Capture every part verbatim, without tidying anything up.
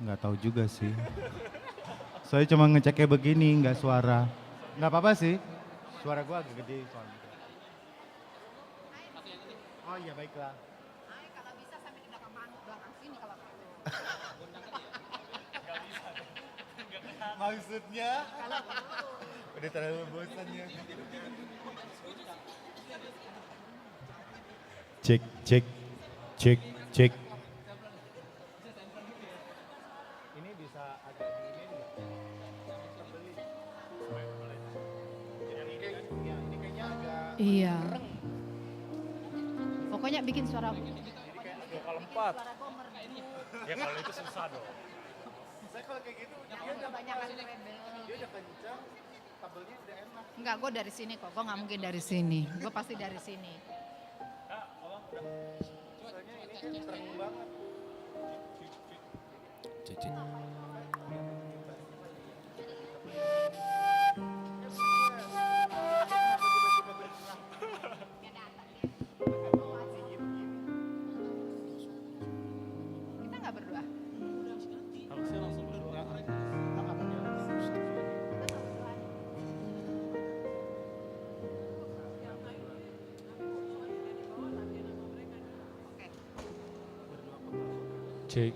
Nggak tahu juga sih. Saya cuma ngeceknya begini, nggak suara. Nggak apa-apa sih. Suara gua agak gede soalnya. Oh iya, baiklah. Ai, kalau bisa sambil di belakang manggung, belakang sini kalau perlu. Maksudnya? Kalau perlu. Udah terlalu bosan ya. Cek, cek, cek, cek. Ini bisa agak di ini nggak? Tebelin. Yang ini kayak, ya, ini kayaknya agak Iya. Kereng. Pokoknya bikin suara Ini kayak agak vokal empat. Suara gua merdu. Ya, kalau itu susah dong. Saya kalau kayak gitu, dia udah kebanyakan treble. Dia udah kencang. Enggak, gue dari sini kok. Gue nggak mungkin dari sini. Gue pasti dari sini. Kita nggak berdoa. Harusnya langsung berdoa. Kita nggak berdoa. Oke. Cek.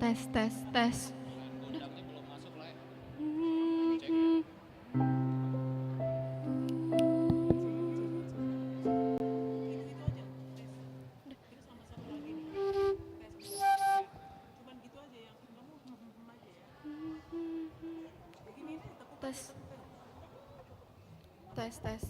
Tes, tes, tes. Tes. Tes, tes.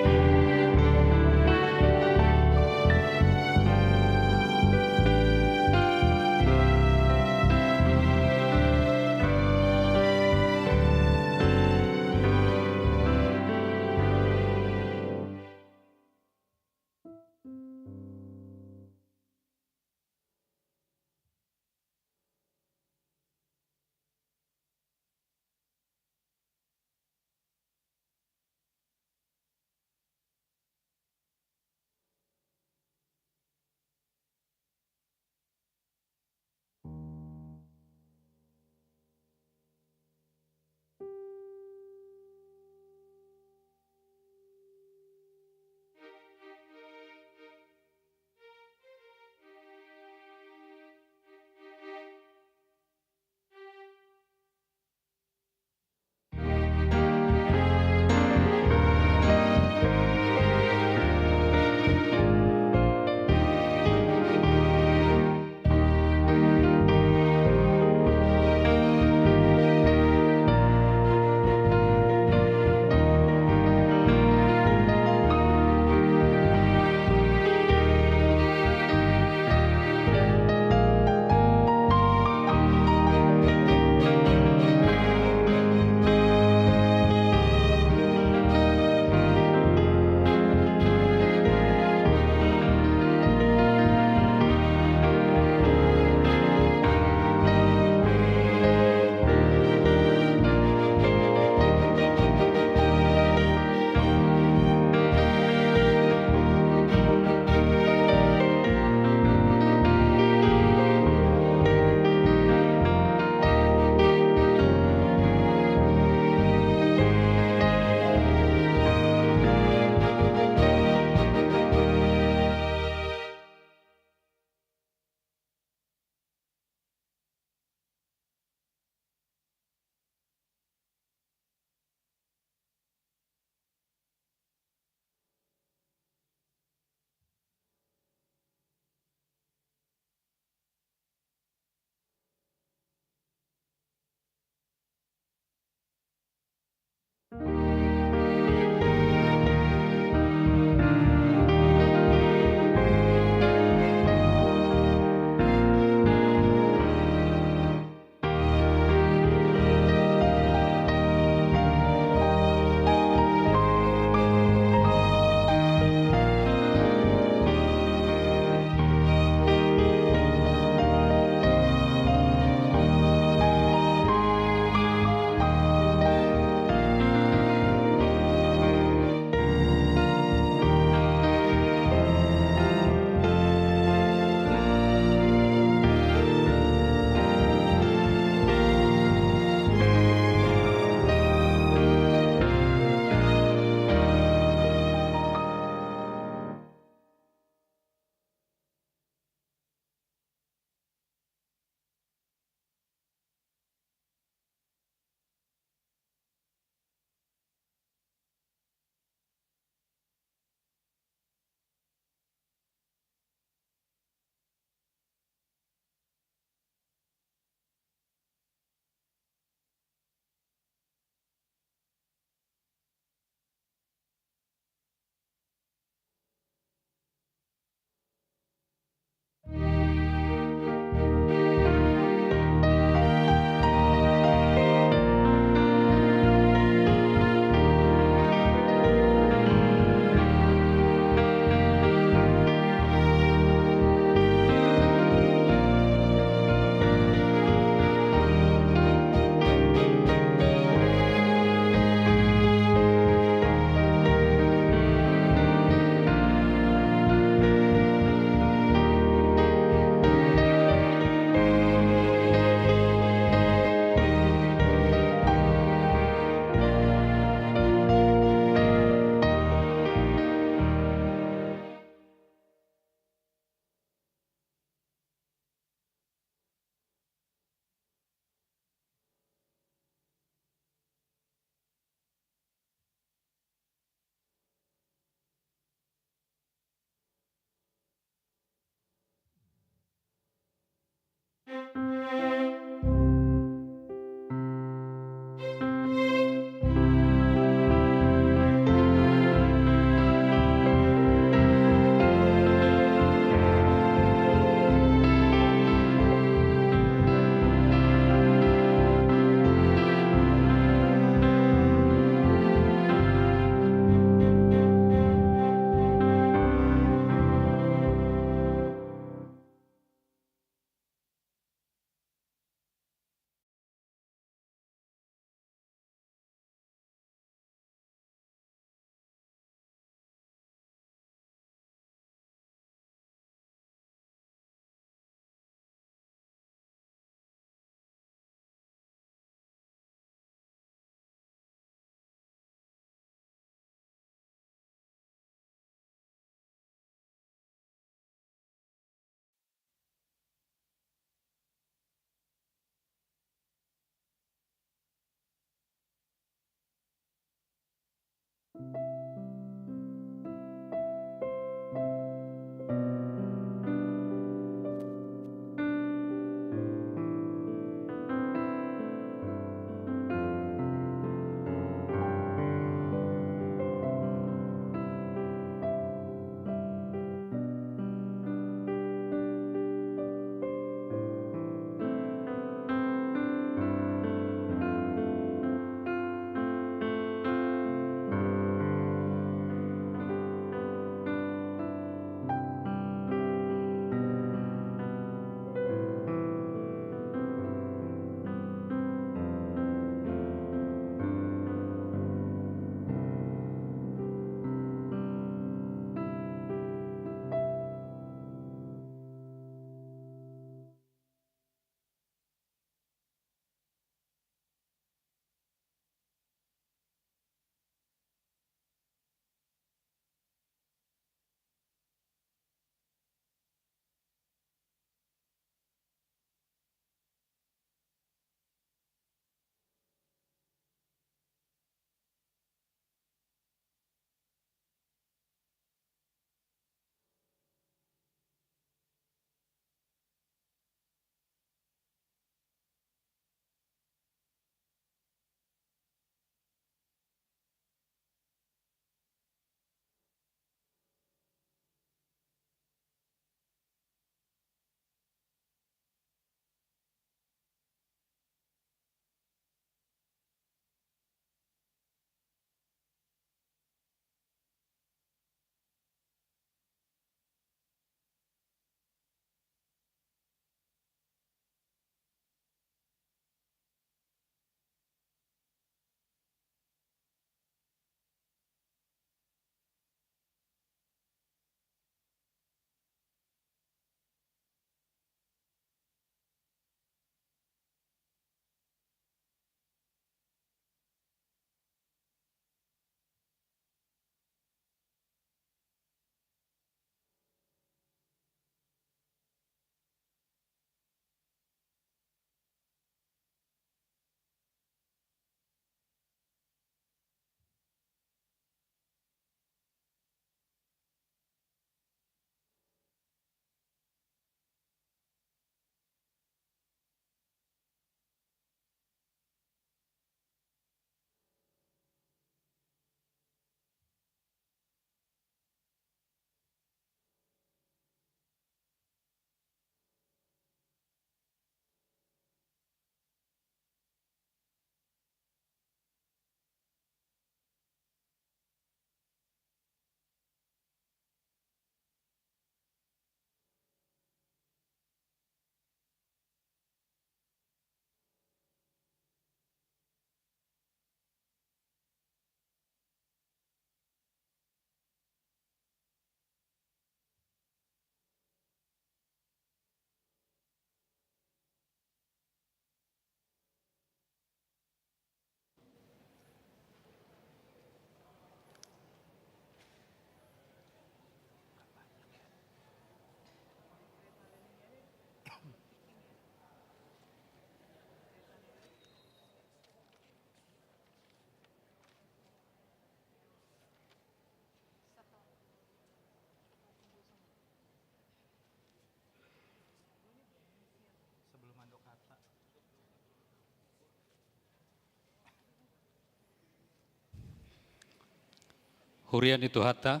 Huria ni Tuhanta,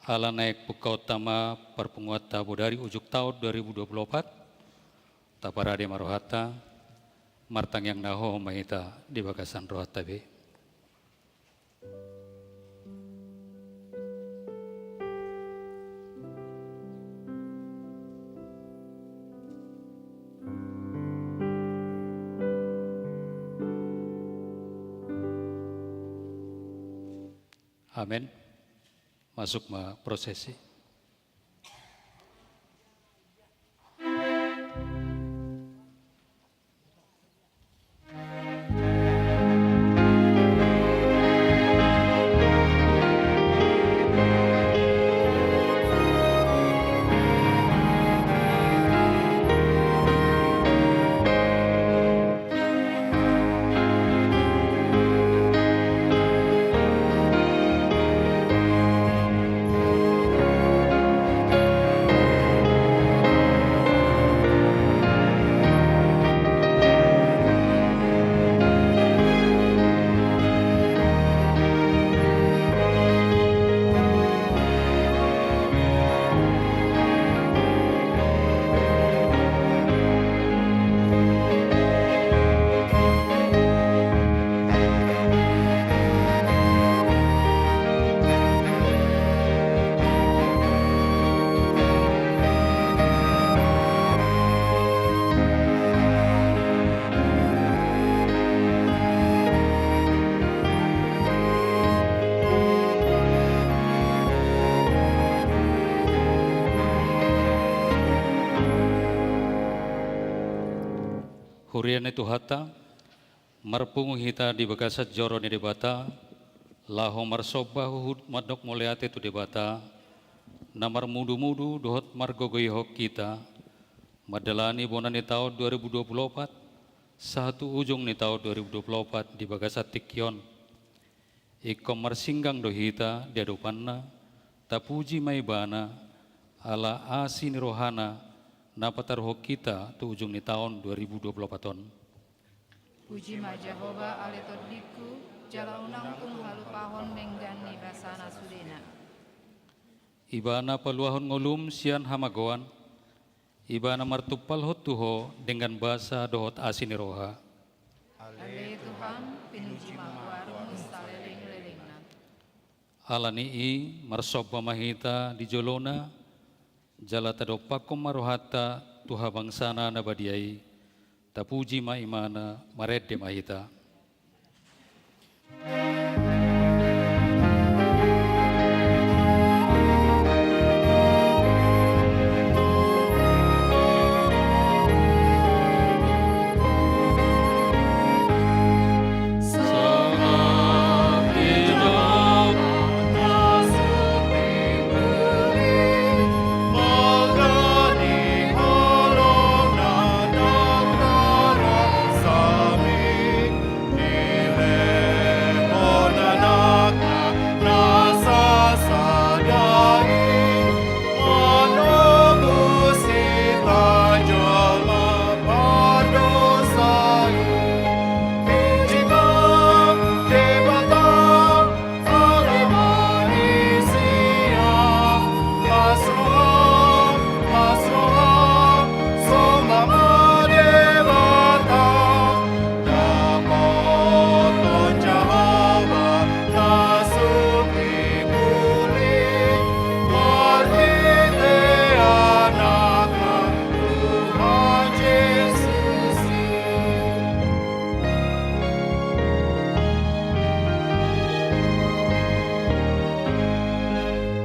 ala naeng pungkaonta ma parpunguanta bodari ujung taon dua ribu dua puluh opat, taparade ma rohanta, martangiang na hohom ma hita di bagasan rohanta be. Amen. Masuk ma prosesi. Huria ni Tuhanta, marpungu hita di bagasan joro ni Debata, laho marsomba huhut mandok mauliate tu Debata, na marmudu-mudu dohot margogoihon hita, mandalani bona ni taon dua ribu dua puluh opat, sahat tu ujung ni taon dua ribu dua puluh opat di bagasan tingki on. Ingkon marsinggang do hita di adopanna, tapuji ma Ibana, ala asi ni rohana, na pataruhon hita tu ujung ni taon dua ribu dua puluh opat on. Puji ma Jahowa ale tondingku, jala unang tung halupahon denggan ni basana sudena. Ibana paluahon ngolum sian hamagoan, Ibana martumpalhon tu ho denggan basa dohot asi ni roha. Ale Tuhan, pinuji ma goarmu saleleng-lelengna. Ala ni i marsomba ma hita di jolona, jala tadompakkon ma rohanta tu habangsana na badia i, tapuji ma Ibana, marende ma hita.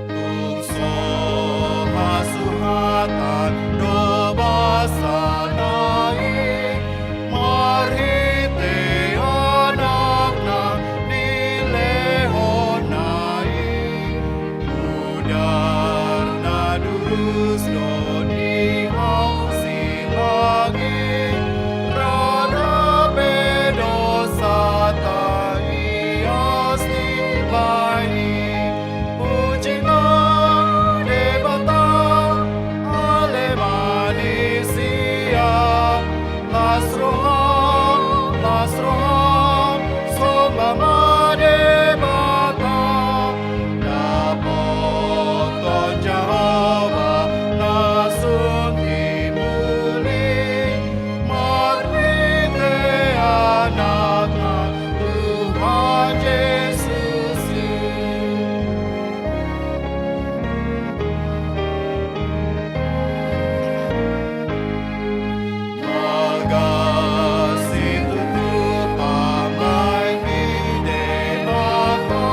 Tung so hasuhatan do basana i, marhite Anakna dilehonna i. Mudar na durus do di hau silangit, rara pe dosanta ias dibaen i. Puji ma Debata, ale manisia, las roha, las roha, somba ma Debata. Dapothon Jahowa na sun timbul i, marhite Anakna Tuhan Jesus i. Bagas situtu pamaen ni Debata,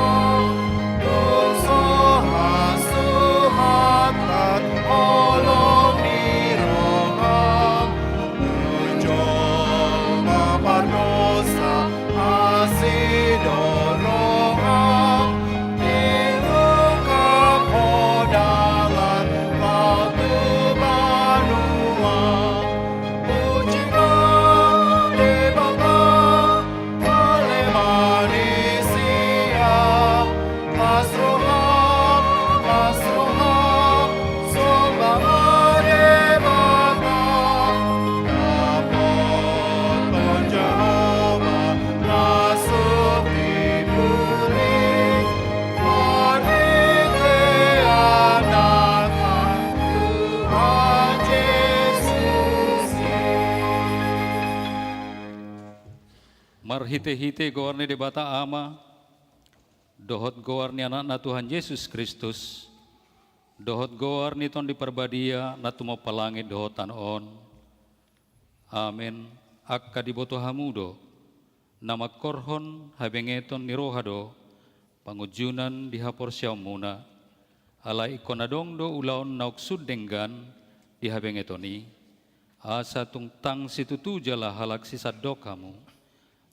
tung so hasuhatan holong ni roham, unjung ma pardosa, asi do roham, diungkap ho dalan laho tu banua. Puji ma Debata, ale manisia, las roha, las roha, somba ma Debata. Dapothon Jahowa na sun timbul i, marhite Anakna Tuhan Jesus i. Marhitehite goar ni Debata Ama, dohot goar ni Anakna Tuhan Jesus Kristus, dohot goar ni Tondi Parbadia na tumompa langit dohot tano on. Amen. Angka diboto hamu do, na mangkorhon habengeton ni roha do pangunjunan di haporseaonmuna, ala ingkon adong do ulaon na ungsun denggan di habengeton i. asa tung tang situtu jala halak sisandok hamu,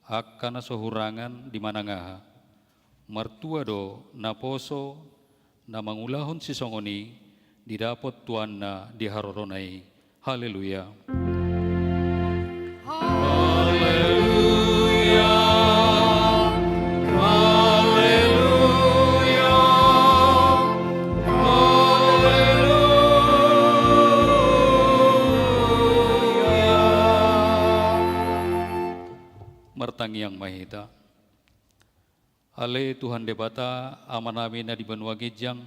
angka na so hurangan di manang aha. Martua do naposo na mangulahon sisongon i, didapot tuanna di harorona i. Haleluya. Haleluya. Haleluya. Haleluya. Martangiang ma hita. Ale Tuhan Debata, Amanami na di banua ginjang,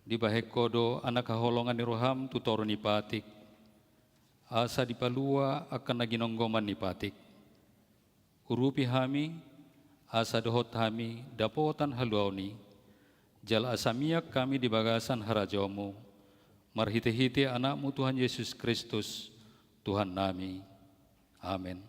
dibahen Ho do anak haholongan ni roham tu toru ni patik, asa dipalua angka na ginonggoman ni patik. Urupi hami, asa dohot hami dapotan haluaon i, jala asa miak hami di bagasan harajaonmu, marhitehite Anakmu Tuhan Jesus Kristus, Tuhannami. Amen.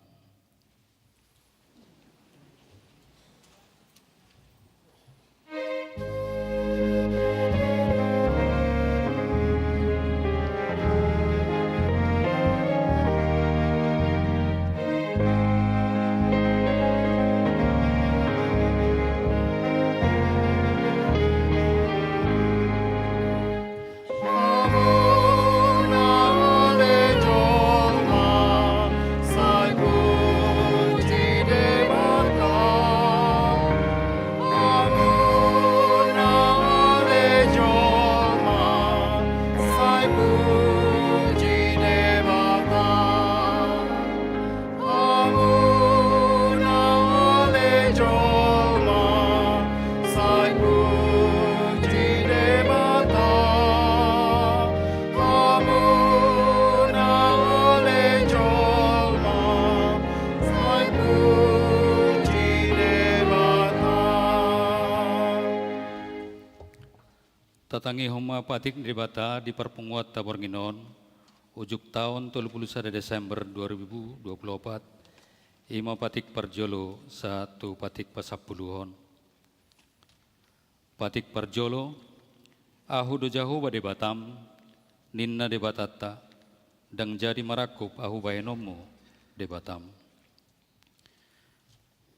Hamu na ale jolma, sai puji Debata. Hamu na ale jolma, sai puji Debata. Tatangihon ma patik ni Debata di parpunguanta borngin on, ujung taon tolu pulu sada Desember dua ribu dua pulu opat, i ma patik parjolo sahat tu patik pasampuluhon. Patik parjolo, Ahu do Jahowa Debatam, ninna Debatanta, ndang jadi marangkup Ahu bahenonmu Debatam.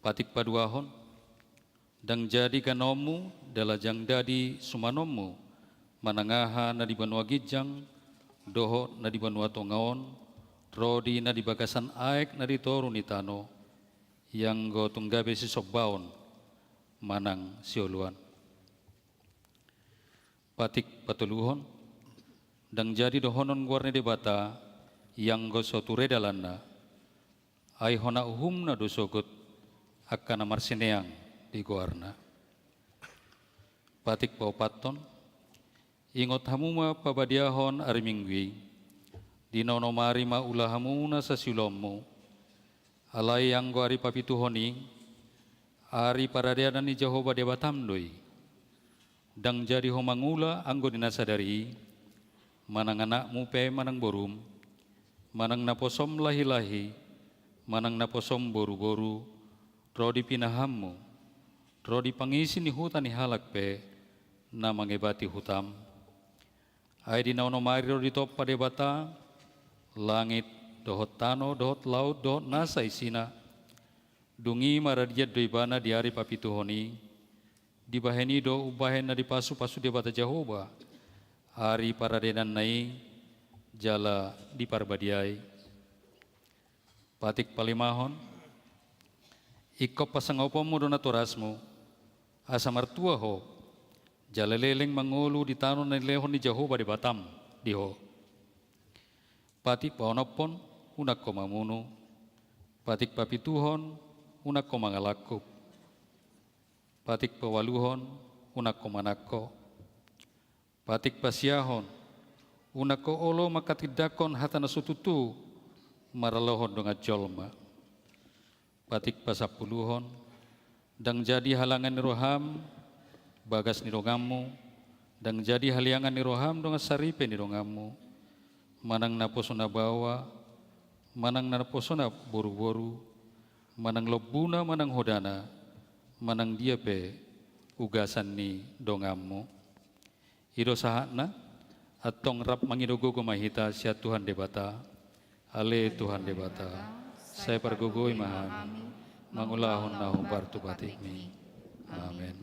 Patik paduahon, ndang jadi ganaonmu, jala ndang jadi sumanonmu, manang aha na di banua ginjang, dohot na di banua tonga on, ro di na di bagasan aek na di toru ni tano, ianggo tung gabe sisombaon manang sioloan. Patik patoluhon, ndang jadi dohonon goar ni Debata, ianggo so ture dalanna, ai hona uhumna do sogot angka na marsineang di goarna. Patik paopathon, ingot hamu ma pabadiahon ari Minggu i, di na onom ari ma ula hamu na sasiulaonmu, alai anggo ari papituhon i, ari paradanan ni Jahowa Debatam do i. Ndang jadi ho mangula anggo di na sadari i, manang anakmu pe manang borum, manang naposom lahilahi, manang naposom boruboru, ro di pinahanmu, ro di pangisi ni huta ni halak pe na mangebati hutam. Ai di na onom ari do ditompa Debata langit dohot tano dohot laut dohot nasa isina. Dung i maradian do ibana di ari papituhon i. Dibahen i do umbahen na dipasupasu Debata Jahowa ari paradananna i, jala diparbadiai. Patik palimahon, ingkon pasangaponmu do natorasmu, asa martua ho, jala leleng mangolu di tano na nilehon ni Jahowa Debatam di ho. Patik paonomhon, unang ho mamunu. Patik papituhon, unang ho mangalangkup. Patik paualuhon, unang ho manangko. Patik pasiahon, unang ho olo manghatindanghon hata na so tutu maralohon dongan jolma. Patik pasampuluhon, ndang jadi halangan ni roham bagas ni donganmu, ndang jadi haliangan ni roham dongan saripe ni donganmu, manang naposona baoa, manang naposona boruboru, manang lombuna manang hodana, manang dia pe ugasan ni donganmu. I do sahatna, antong rap mangido gogo ma hita sian Tuhan Debata. Ale Tuhan Debata, sai pargogoi ma hami mangulahon na hombar tu patikmi. Amen.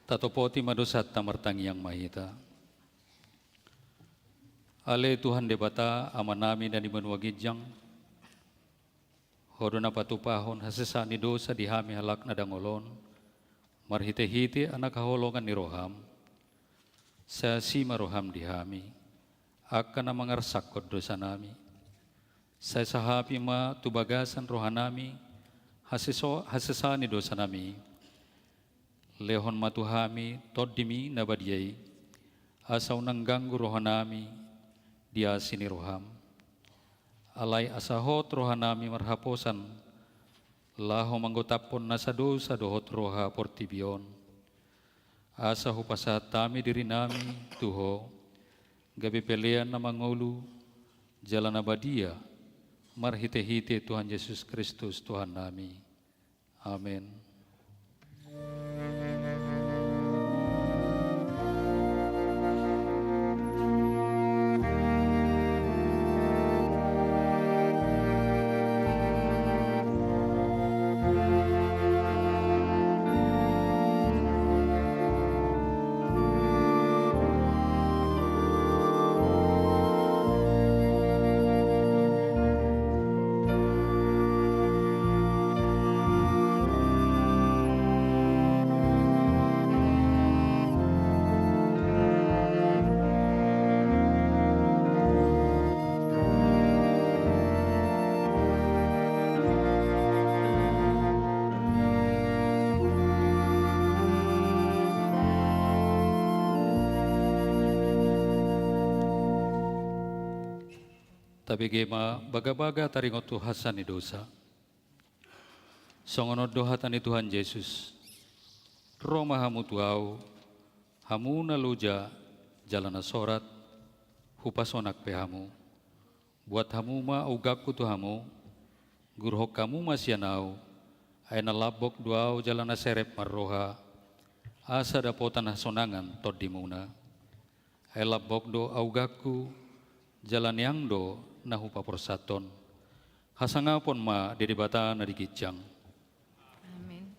Tatopoti ma dosanta, martangiang ma hita. Ale Tuhan Debata, Amanami na di banua ginjang, Ho do na patupahon hasesaan ni dosa di hami halak na dangol on, marhitehite Anak haholongan ni roham. Sai asi ma roham di hami, angka na mangarsakkon dosanami. Sai sahapi ma tu bagasan rohanami haseso-, hasesaan ni dosanami. Lehon ma tu hami Tondimi na badia i, asa unang ganggu rohanami di asi ni roham. Alai asa hot rohanami marhaposan, laho manggotaphon nasa dosa dohot roha portibi on. Asa hupasahat hami dirinami tu Ho, gabe pelean na mangolu jala na badia, marhitehite Tuhan Jesus Kristus Tuhannami. Amen. Tabege ma bagabaga taringot tu hasesaan ni dosa. Songon on do hata ni Tuhan Jesus: Ro ma hamu tu Ahu, hamu na loja jala na sorat, hupasonang pe hamu. Buat hamu ma ugangku tu hamu, guruhon hamu ma sian Ahu, ai na lambok do Ahu jala na serep marroha, asa dapotan hasonangan tondimuna. Ai lambok do augangku, jala niang do na hupaporsathon. Hasangapon ma di Debata na di ginjang. Amin.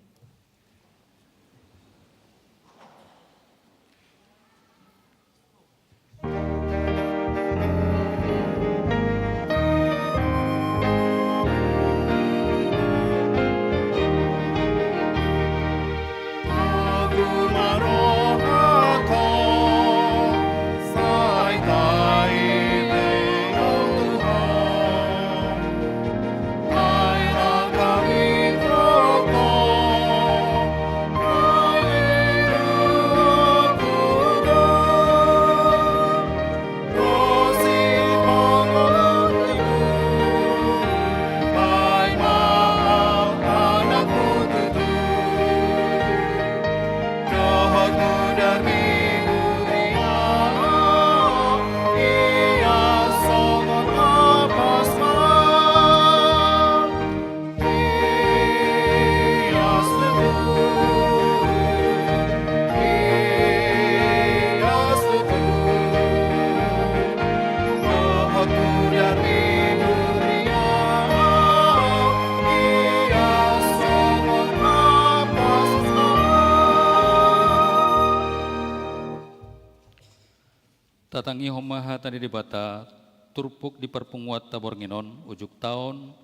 Tatangihon ma hata ni Debata, turpuk di parpunguanta borngin on, ujung taon,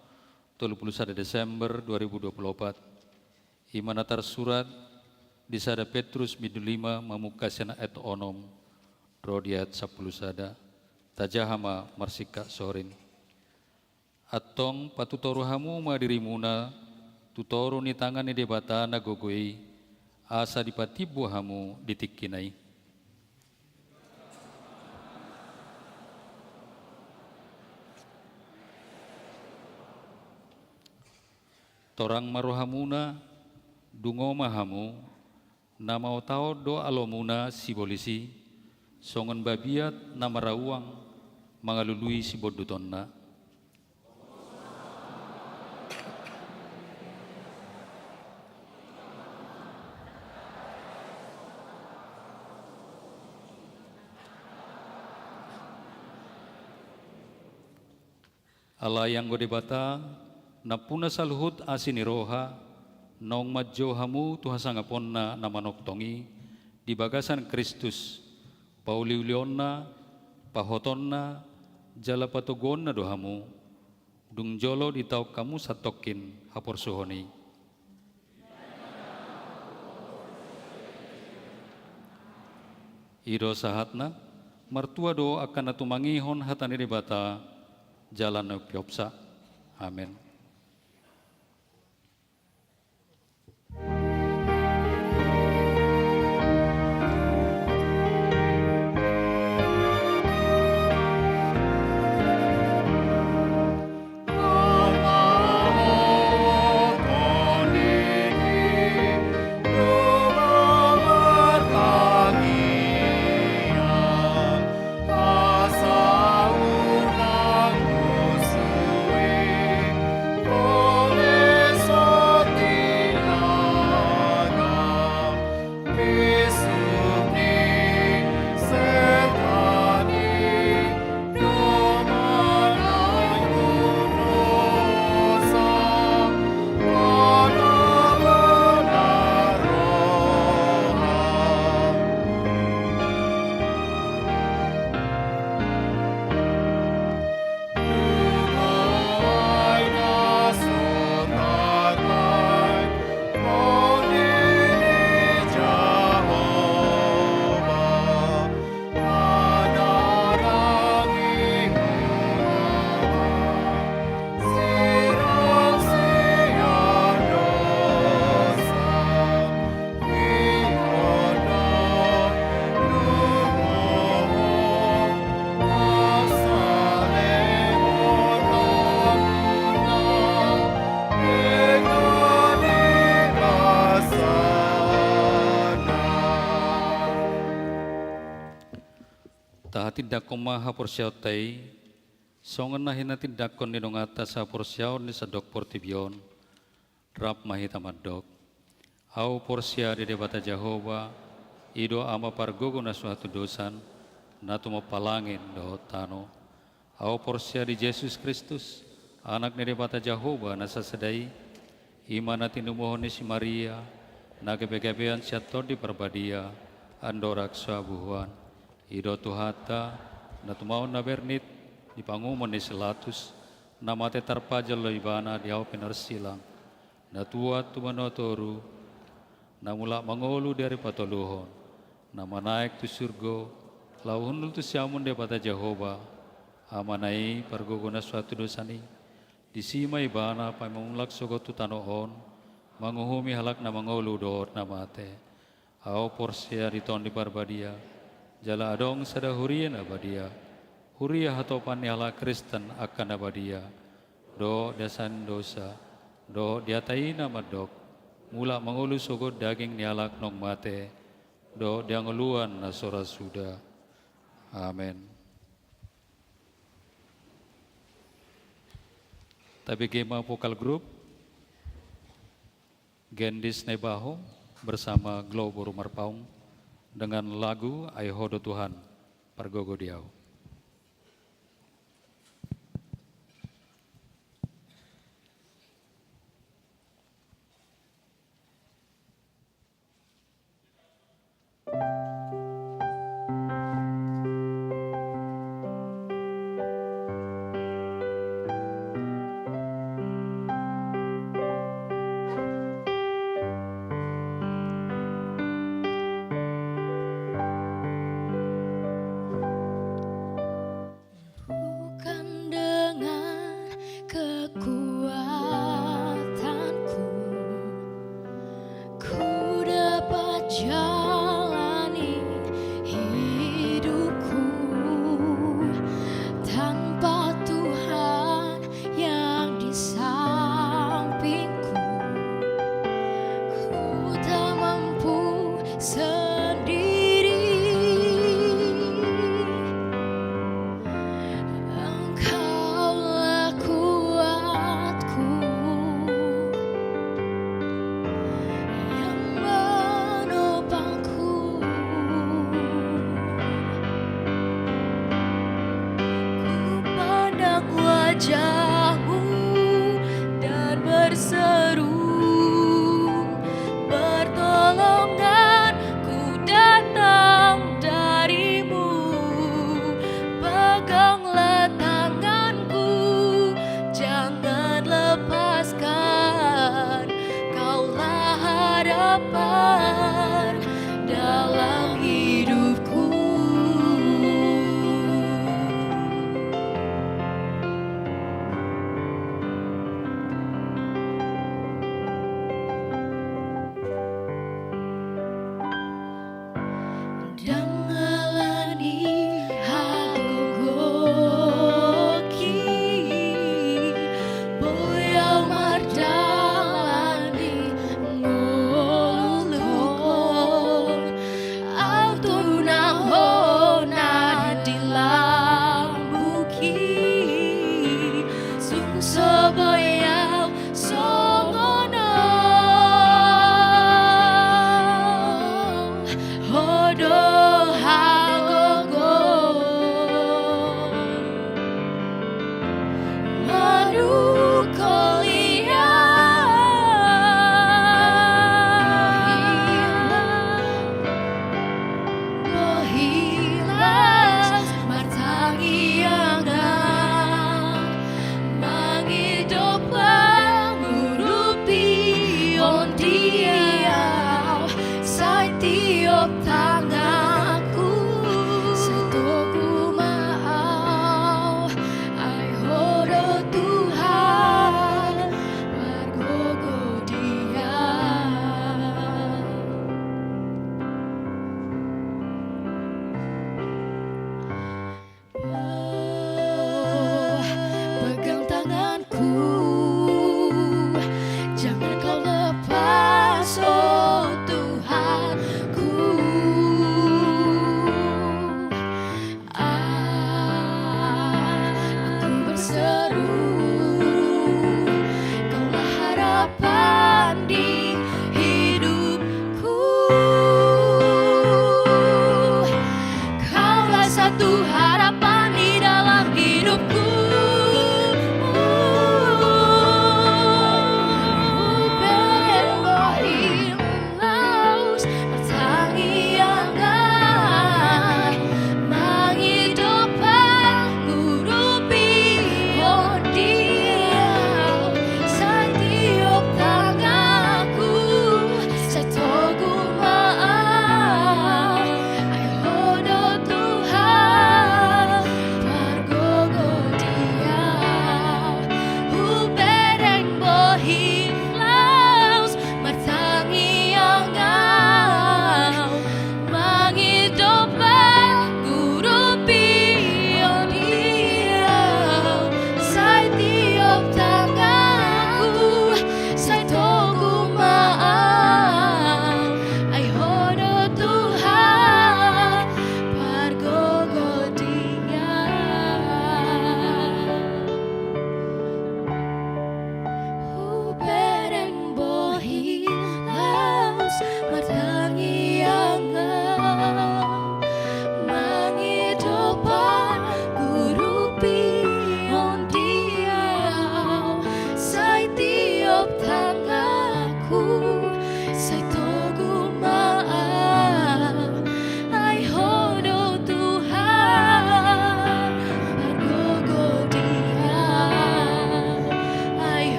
tolu pulu sada Desember dua ribu dua pulu opat. I ma na tarsurat di sada Petrus bindu lima mamungka sian ayat onom ro di ayat sampulu sada. Tajaha ma marsingkat sorin. Antong patutoru hamu ma dirimuna tu toru ni tangan ni Debata na gogo i, asa dipatimbo hamu di tingkina i. Torang ma rohamuna, dungo ma hamu, na maotaon do alomuna sibolis i, songon babiat na marauang mangalului sibondutonna. Alai anggo Debata, nampuna saluhut asi ni roha, naung manjou hamu tu hasangaponna na manongtong i, di bagasan Kristus, pauliulionna, pahotonna, jala patoguonna do hamu, dung jolo ditaon hamu santongkin haporsuhon i. I do sahatna, martua do angka na tumangihon hata ni Debata, jala na umpeopsa. Amen. Tahatindangkon ma haporseaonta i, songon na hinatindangkon ni donganta sahaporseaon di sandok portibi on. Rap ma hita mandok. Ahu porsea di Debata Jahowa, i do Ama pargogo na so hatudosan, na tumompa langit dohot tano. Ahu porsea di Jesus Kristus, Anak ni Debata Jahowa na sasada i, i ma na tinumuhon ni si Maria, na gabegabean sian Tondi Parbadia, andorang so habuhuan. I do Tuhanta, na tumaon na bernit di pangumon ni si Latus, na mate tarpajal do Ibana di ahu pinarsilang, na tuat tu banua toru, na mulak mangolu di ari patoluhon, na manaek tu surgo, laho hundul tu siamun Debata Jahowa, Amana i, pargogo na so atudosan i. Disi ma Ibana paima mulak sogot tu tano on, manguhumi halak na mangolu dohot na mate. Ahu porsea di Tondi Parbadia, jala adong sada huria na badia, huria hatopan ni halak Kristen angka na badia, dohot di hasesaan dosa, dohot di hata i na mandok, mulak mangolu sogot daging ni halak naung mate, dohot di hangoluan na so ra suda. Amen. Tabege ma vokal grup Gendis Naibaho bersama Globo Rumarpaung dengan lagu Ai Ho do Tuhan, pargogo di ahu. Bukan dengan kekuatanku ku dapat jalani hidupku. Tanpa Tuhan yang di sampingku, ku tak mampu sendiri. Engkaulah kuatku yang menopangku. Ku pandang wajahmu dan berseru, pertolonganku datang darimu. Peganglah tanganku, jangan lepaskan. Kaulah harapan dalam hidupku.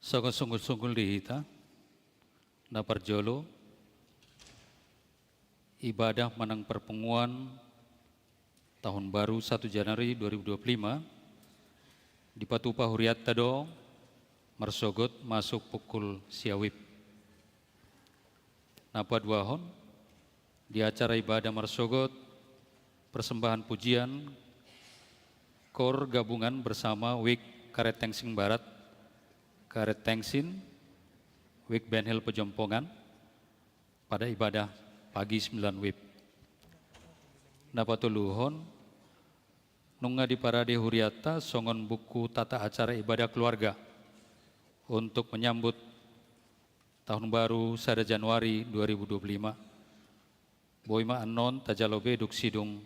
Songon sunggul-sunggul di hita, na parjolo, ibadah manang parpunguan tahun baru satu Januari dua ribu dua puluh lima, dipatupa hurianta do marsogot masuk pukul sia WIB. Na paduahon, di acara ibadah marsogot persembahan pujian, Kor Gabungan bersama WIK Karet Tengsing Barat, Karet Tengsin, WIK Benhil Pejompongan, pada ibadah pagi sembilan WIB. Na patoluhon, nunga diparade hurianta songon buku tata acara ibadah keluarga untuk menyambut tahun baru sada Januari dua ribu dua puluh lima. Boi ma annon tajalo be dung sidung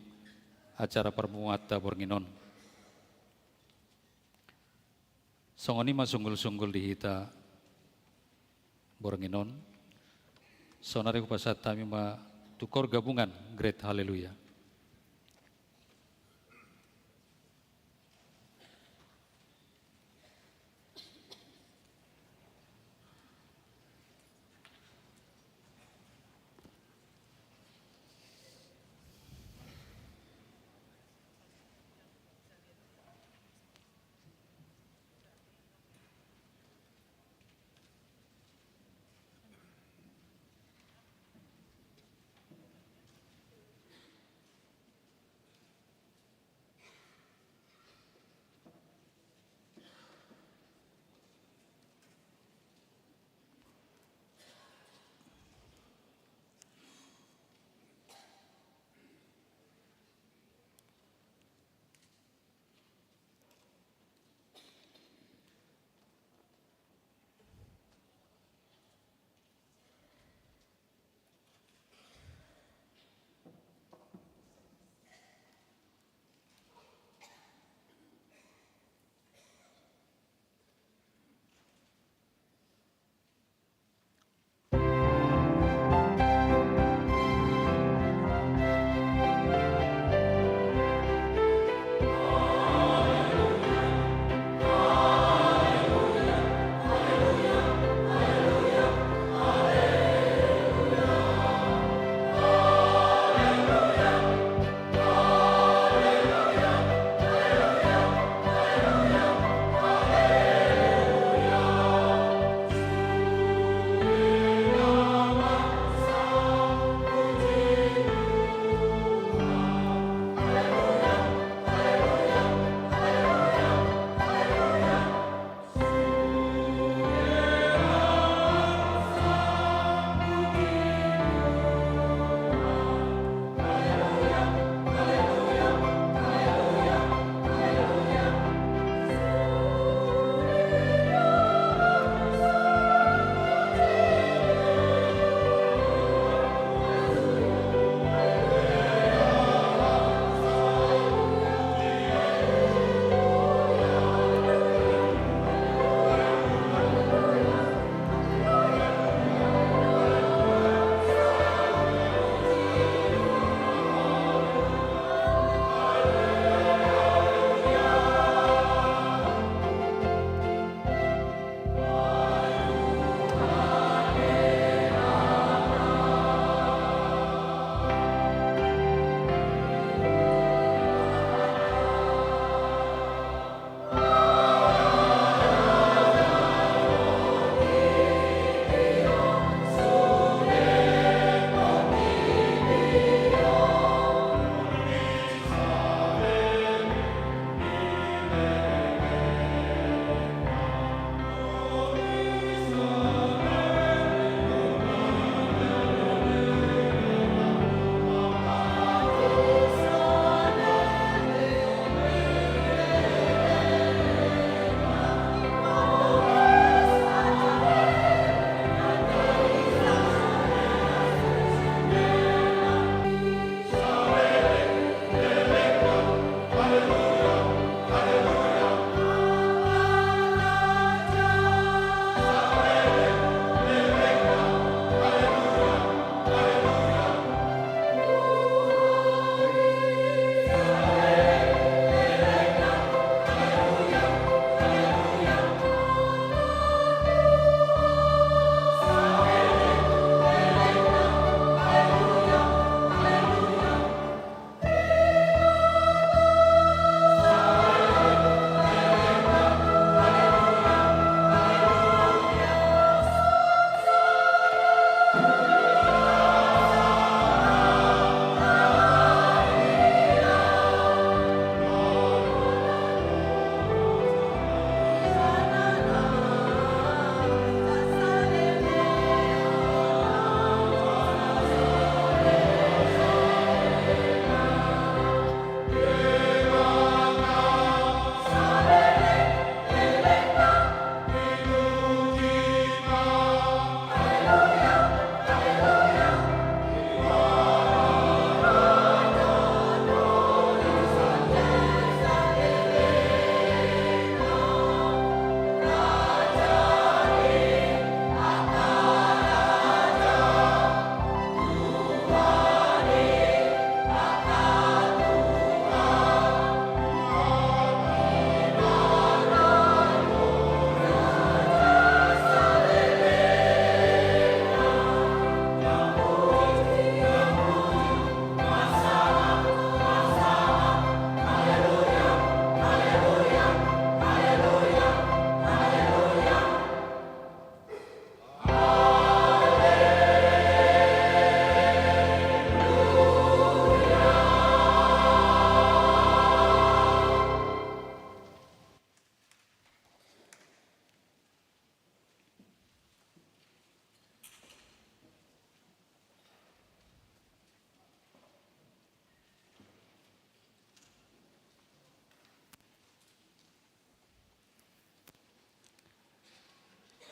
acara parpunguanta borngin on. Songon i ma sunggul-sunggul di hita borngin on. Saonari hupasahat hami ma tu Kor Gabungan Great Hallelujah.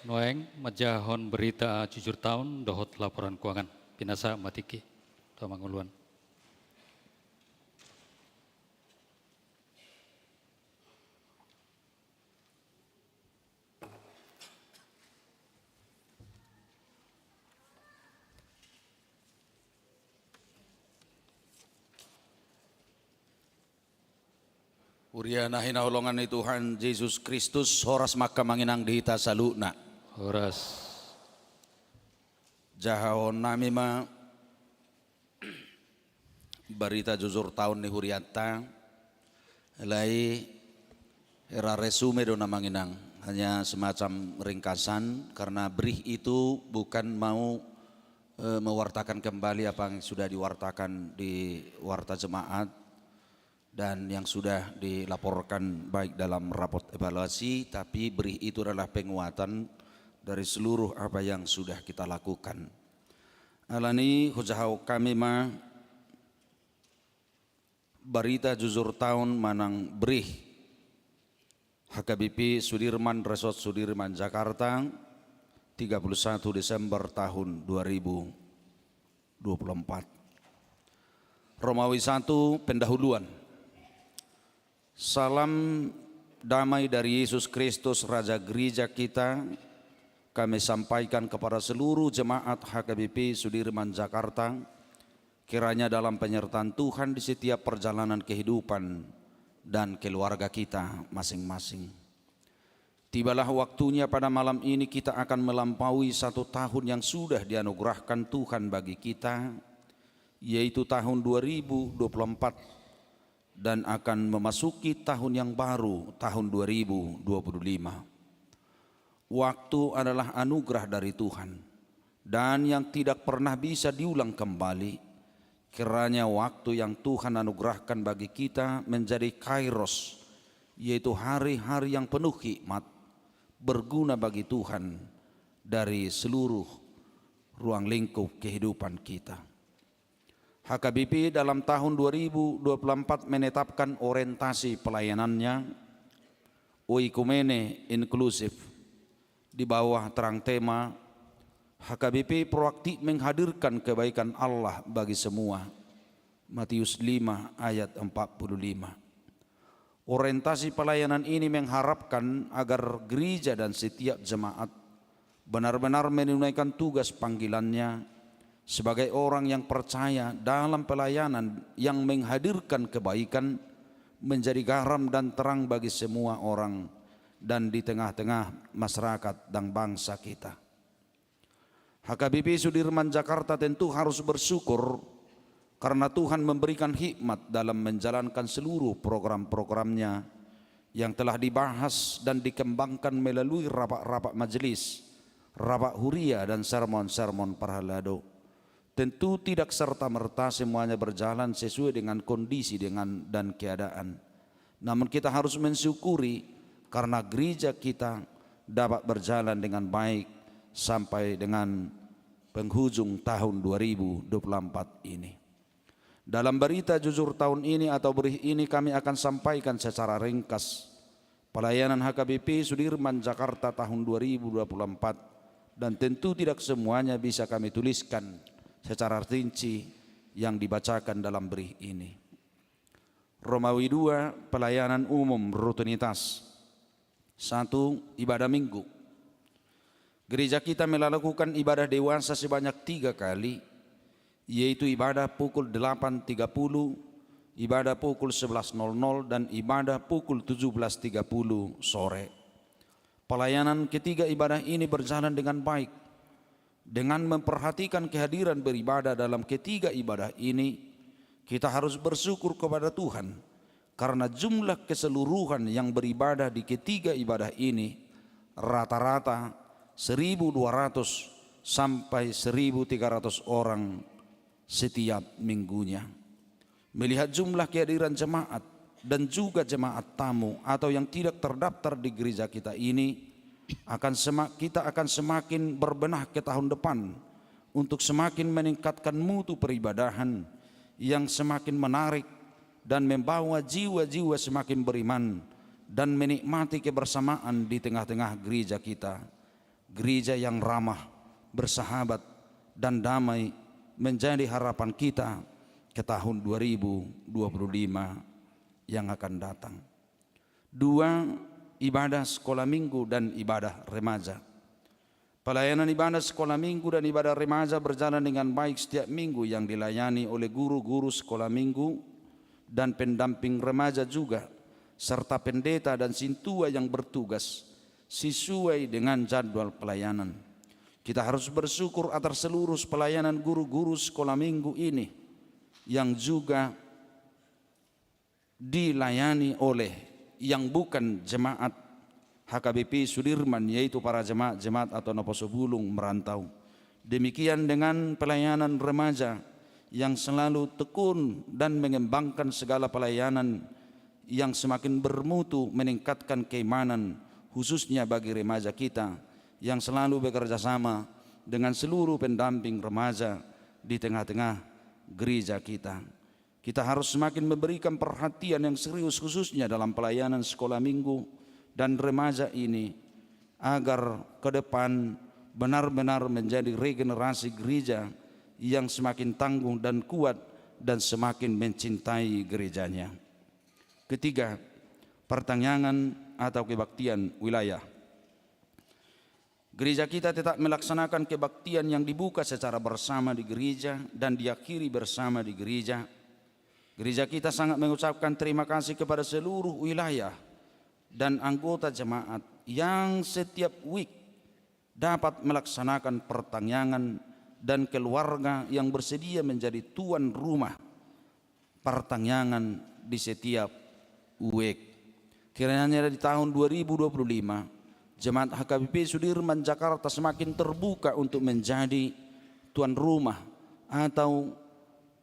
Nuaeng manjahahon berita jujur taon dohot laporan keuangan. Pinasahat ma tingki tu amanguluan. Huria na hinaholongan ni Tuhan Jesus Kristus, horas ma angka amang inang di hita saluhutna. Horas. Jahahon nami ma berita jujur taon ni hurianta. Alai hera resume do na amang inang, hanya semacam ringkasan, karena berita itu bukan mau, eh, mewartakan kembali apa yang sudah diwartakan di warta jemaat dan yang sudah dilaporkan baik dalam rapot evaluasi, tapi berita itu adalah penguatan dari seluruh apa yang sudah kita lakukan. Alani hujahahon hami ma berita jujur taon manang berita H K B P Sudirman, Resort Sudirman, Jakarta, tiga puluh satu Desember tahun dua ribu dua puluh empat. Romawi satu, pendahuluan. Salam damai dari Yesus Kristus, Raja Gereja kita, kami sampaikan kepada seluruh jemaat H K B P Sudirman, Jakarta, kiranya dalam penyertaan Tuhan di setiap perjalanan kehidupan dan keluarga kita masing-masing. Tibalah waktunya, pada malam ini kita akan melampaui satu tahun yang sudah dianugerahkan Tuhan bagi kita, yaitu tahun dua ribu dua puluh empat, dan akan memasuki tahun yang baru, tahun dua ribu dua puluh lima. Waktu adalah anugerah dari Tuhan dan yang tidak pernah bisa diulang kembali. Kiranya waktu yang Tuhan anugerahkan bagi kita menjadi kairos, yaitu hari-hari yang penuh hikmat, berguna bagi Tuhan dari seluruh ruang lingkup kehidupan kita. H K B P dalam tahun dua ribu dua puluh empat menetapkan orientasi pelayanannya, Oikumene Inklusif, di bawah terang tema H K B P proaktif menghadirkan kebaikan Allah bagi semua, Matius lima ayat empat puluh lima. Orientasi pelayanan ini mengharapkan agar gereja dan setiap jemaat benar-benar menunaikan tugas panggilannya sebagai orang yang percaya dalam pelayanan yang menghadirkan kebaikan, menjadi garam dan terang bagi semua orang dan di tengah-tengah masyarakat dan bangsa kita. H K B P Sudirman Jakarta tentu harus bersyukur karena Tuhan memberikan hikmat dalam menjalankan seluruh program-programnya yang telah dibahas dan dikembangkan melalui rapat-rapat majelis, rapat huria, dan sermon-sermon parhalado. Tentu tidak serta-merta semuanya berjalan sesuai dengan kondisi dengan, dan keadaan. Namun kita harus mensyukuri karena gereja kita dapat berjalan dengan baik sampai dengan penghujung tahun dua ribu dua puluh empat ini. Dalam berita jujur tahun ini atau berita ini kami akan sampaikan secara ringkas pelayanan H K B P Sudirman Jakarta tahun dua ribu dua puluh empat, dan tentu tidak semuanya bisa kami tuliskan secara rinci yang dibacakan dalam berita ini. Romawi dua, pelayanan umum rutinitas. Satu, ibadah Minggu. Gereja kita melakukan ibadah dewasa sebanyak tiga kali, yaitu ibadah pukul delapan tiga puluh, ibadah pukul sebelas nol nol, dan ibadah pukul tujuh belas tiga puluh sore. Pelayanan ketiga ibadah ini berjalan dengan baik. Dengan memperhatikan kehadiran beribadah dalam ketiga ibadah ini, kita harus bersyukur kepada Tuhan karena jumlah keseluruhan yang beribadah di ketiga ibadah ini rata-rata seribu dua ratus sampai seribu tiga ratus orang setiap minggunya. Melihat jumlah kehadiran jemaat dan juga jemaat tamu atau yang tidak terdaftar di gereja kita ini, akan sema-, kita akan semakin berbenah ke tahun depan untuk semakin meningkatkan mutu peribadahan yang semakin menarik dan membawa jiwa-jiwa semakin beriman dan menikmati kebersamaan di tengah-tengah gereja kita. gereja yang ramah, bersahabat, dan damai menjadi harapan kita ke tahun dua ribu dua puluh lima yang akan datang. Dua, ibadah sekolah minggu dan ibadah remaja. Pelayanan ibadah sekolah minggu dan ibadah remaja berjalan dengan baik setiap minggu yang dilayani oleh guru-guru sekolah minggu dan pendamping remaja juga, serta pendeta dan sintua yang bertugas sesuai dengan jadwal pelayanan. Kita harus bersyukur atas seluruh pelayanan guru-guru sekolah minggu ini yang juga dilayani oleh yang bukan jemaat H K B P Sudirman, yaitu para jemaat-jemaat atau naposo bulung merantau. Demikian dengan pelayanan remaja yang selalu tekun dan mengembangkan segala pelayanan yang semakin bermutu, meningkatkan keimanan, khususnya bagi remaja kita yang selalu bekerja sama dengan seluruh pendamping remaja di tengah-tengah gereja kita. Kita harus semakin memberikan perhatian yang serius, khususnya dalam pelayanan sekolah minggu dan remaja ini, agar ke depan benar-benar menjadi regenerasi gereja yang semakin tangguh dan kuat dan semakin mencintai gerejanya. Ketiga, pertangiangan atau kebaktian wilayah. Gereja kita tetap melaksanakan kebaktian yang dibuka secara bersama di gereja dan diakhiri bersama di gereja. Gereja kita sangat mengucapkan terima kasih kepada seluruh wilayah dan anggota jemaat yang setiap week dapat melaksanakan pertangiangan dan keluarga yang bersedia menjadi tuan rumah pertangiangan di setiap week. Kiranya di tahun dua ribu dua puluh lima, Jemaat H K B P Sudirman Jakarta semakin terbuka untuk menjadi tuan rumah atau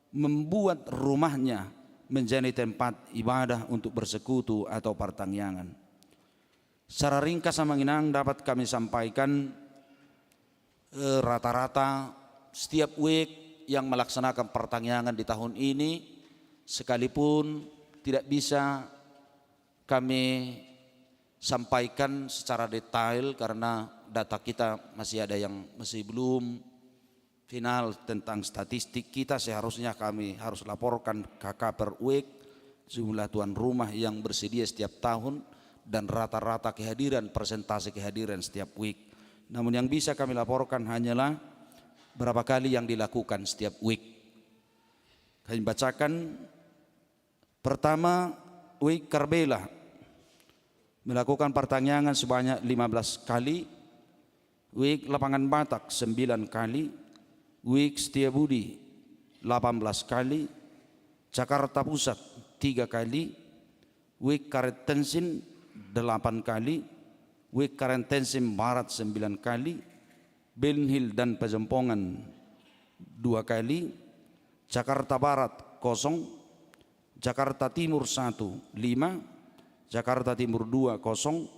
membuat rumahnya menjadi tempat ibadah untuk bersekutu atau pertangiangan. Secara ringkas, Amang Inang, dapat kami sampaikan, eh, rata-rata setiap week yang melaksanakan pertangiangan di tahun ini, sekalipun tidak bisa kami sampaikan secara detail karena data kita masih ada yang masih belum final tentang statistik kita, seharusnya kami harus laporkan K K per week, jumlah tuan rumah yang bersedia setiap tahun, dan rata-rata kehadiran, persentase kehadiran setiap week. Namun yang bisa kami laporkan hanyalah berapa kali yang dilakukan setiap week. Kami bacakan. Pertama, week Karbela melakukan pertangiangan sebanyak lima belas kali, week Lapangan Batak sembilan kali, week Setiabudi delapan belas kali, Jakarta Pusat tiga kali, week Karet Tensin delapan kali, week Karet Tensin Barat sembilan kali, Benhil dan Pejompongan dua kali, Jakarta Barat kosong, Jakarta Timur satu, lima, Jakarta Timur dua, kosong,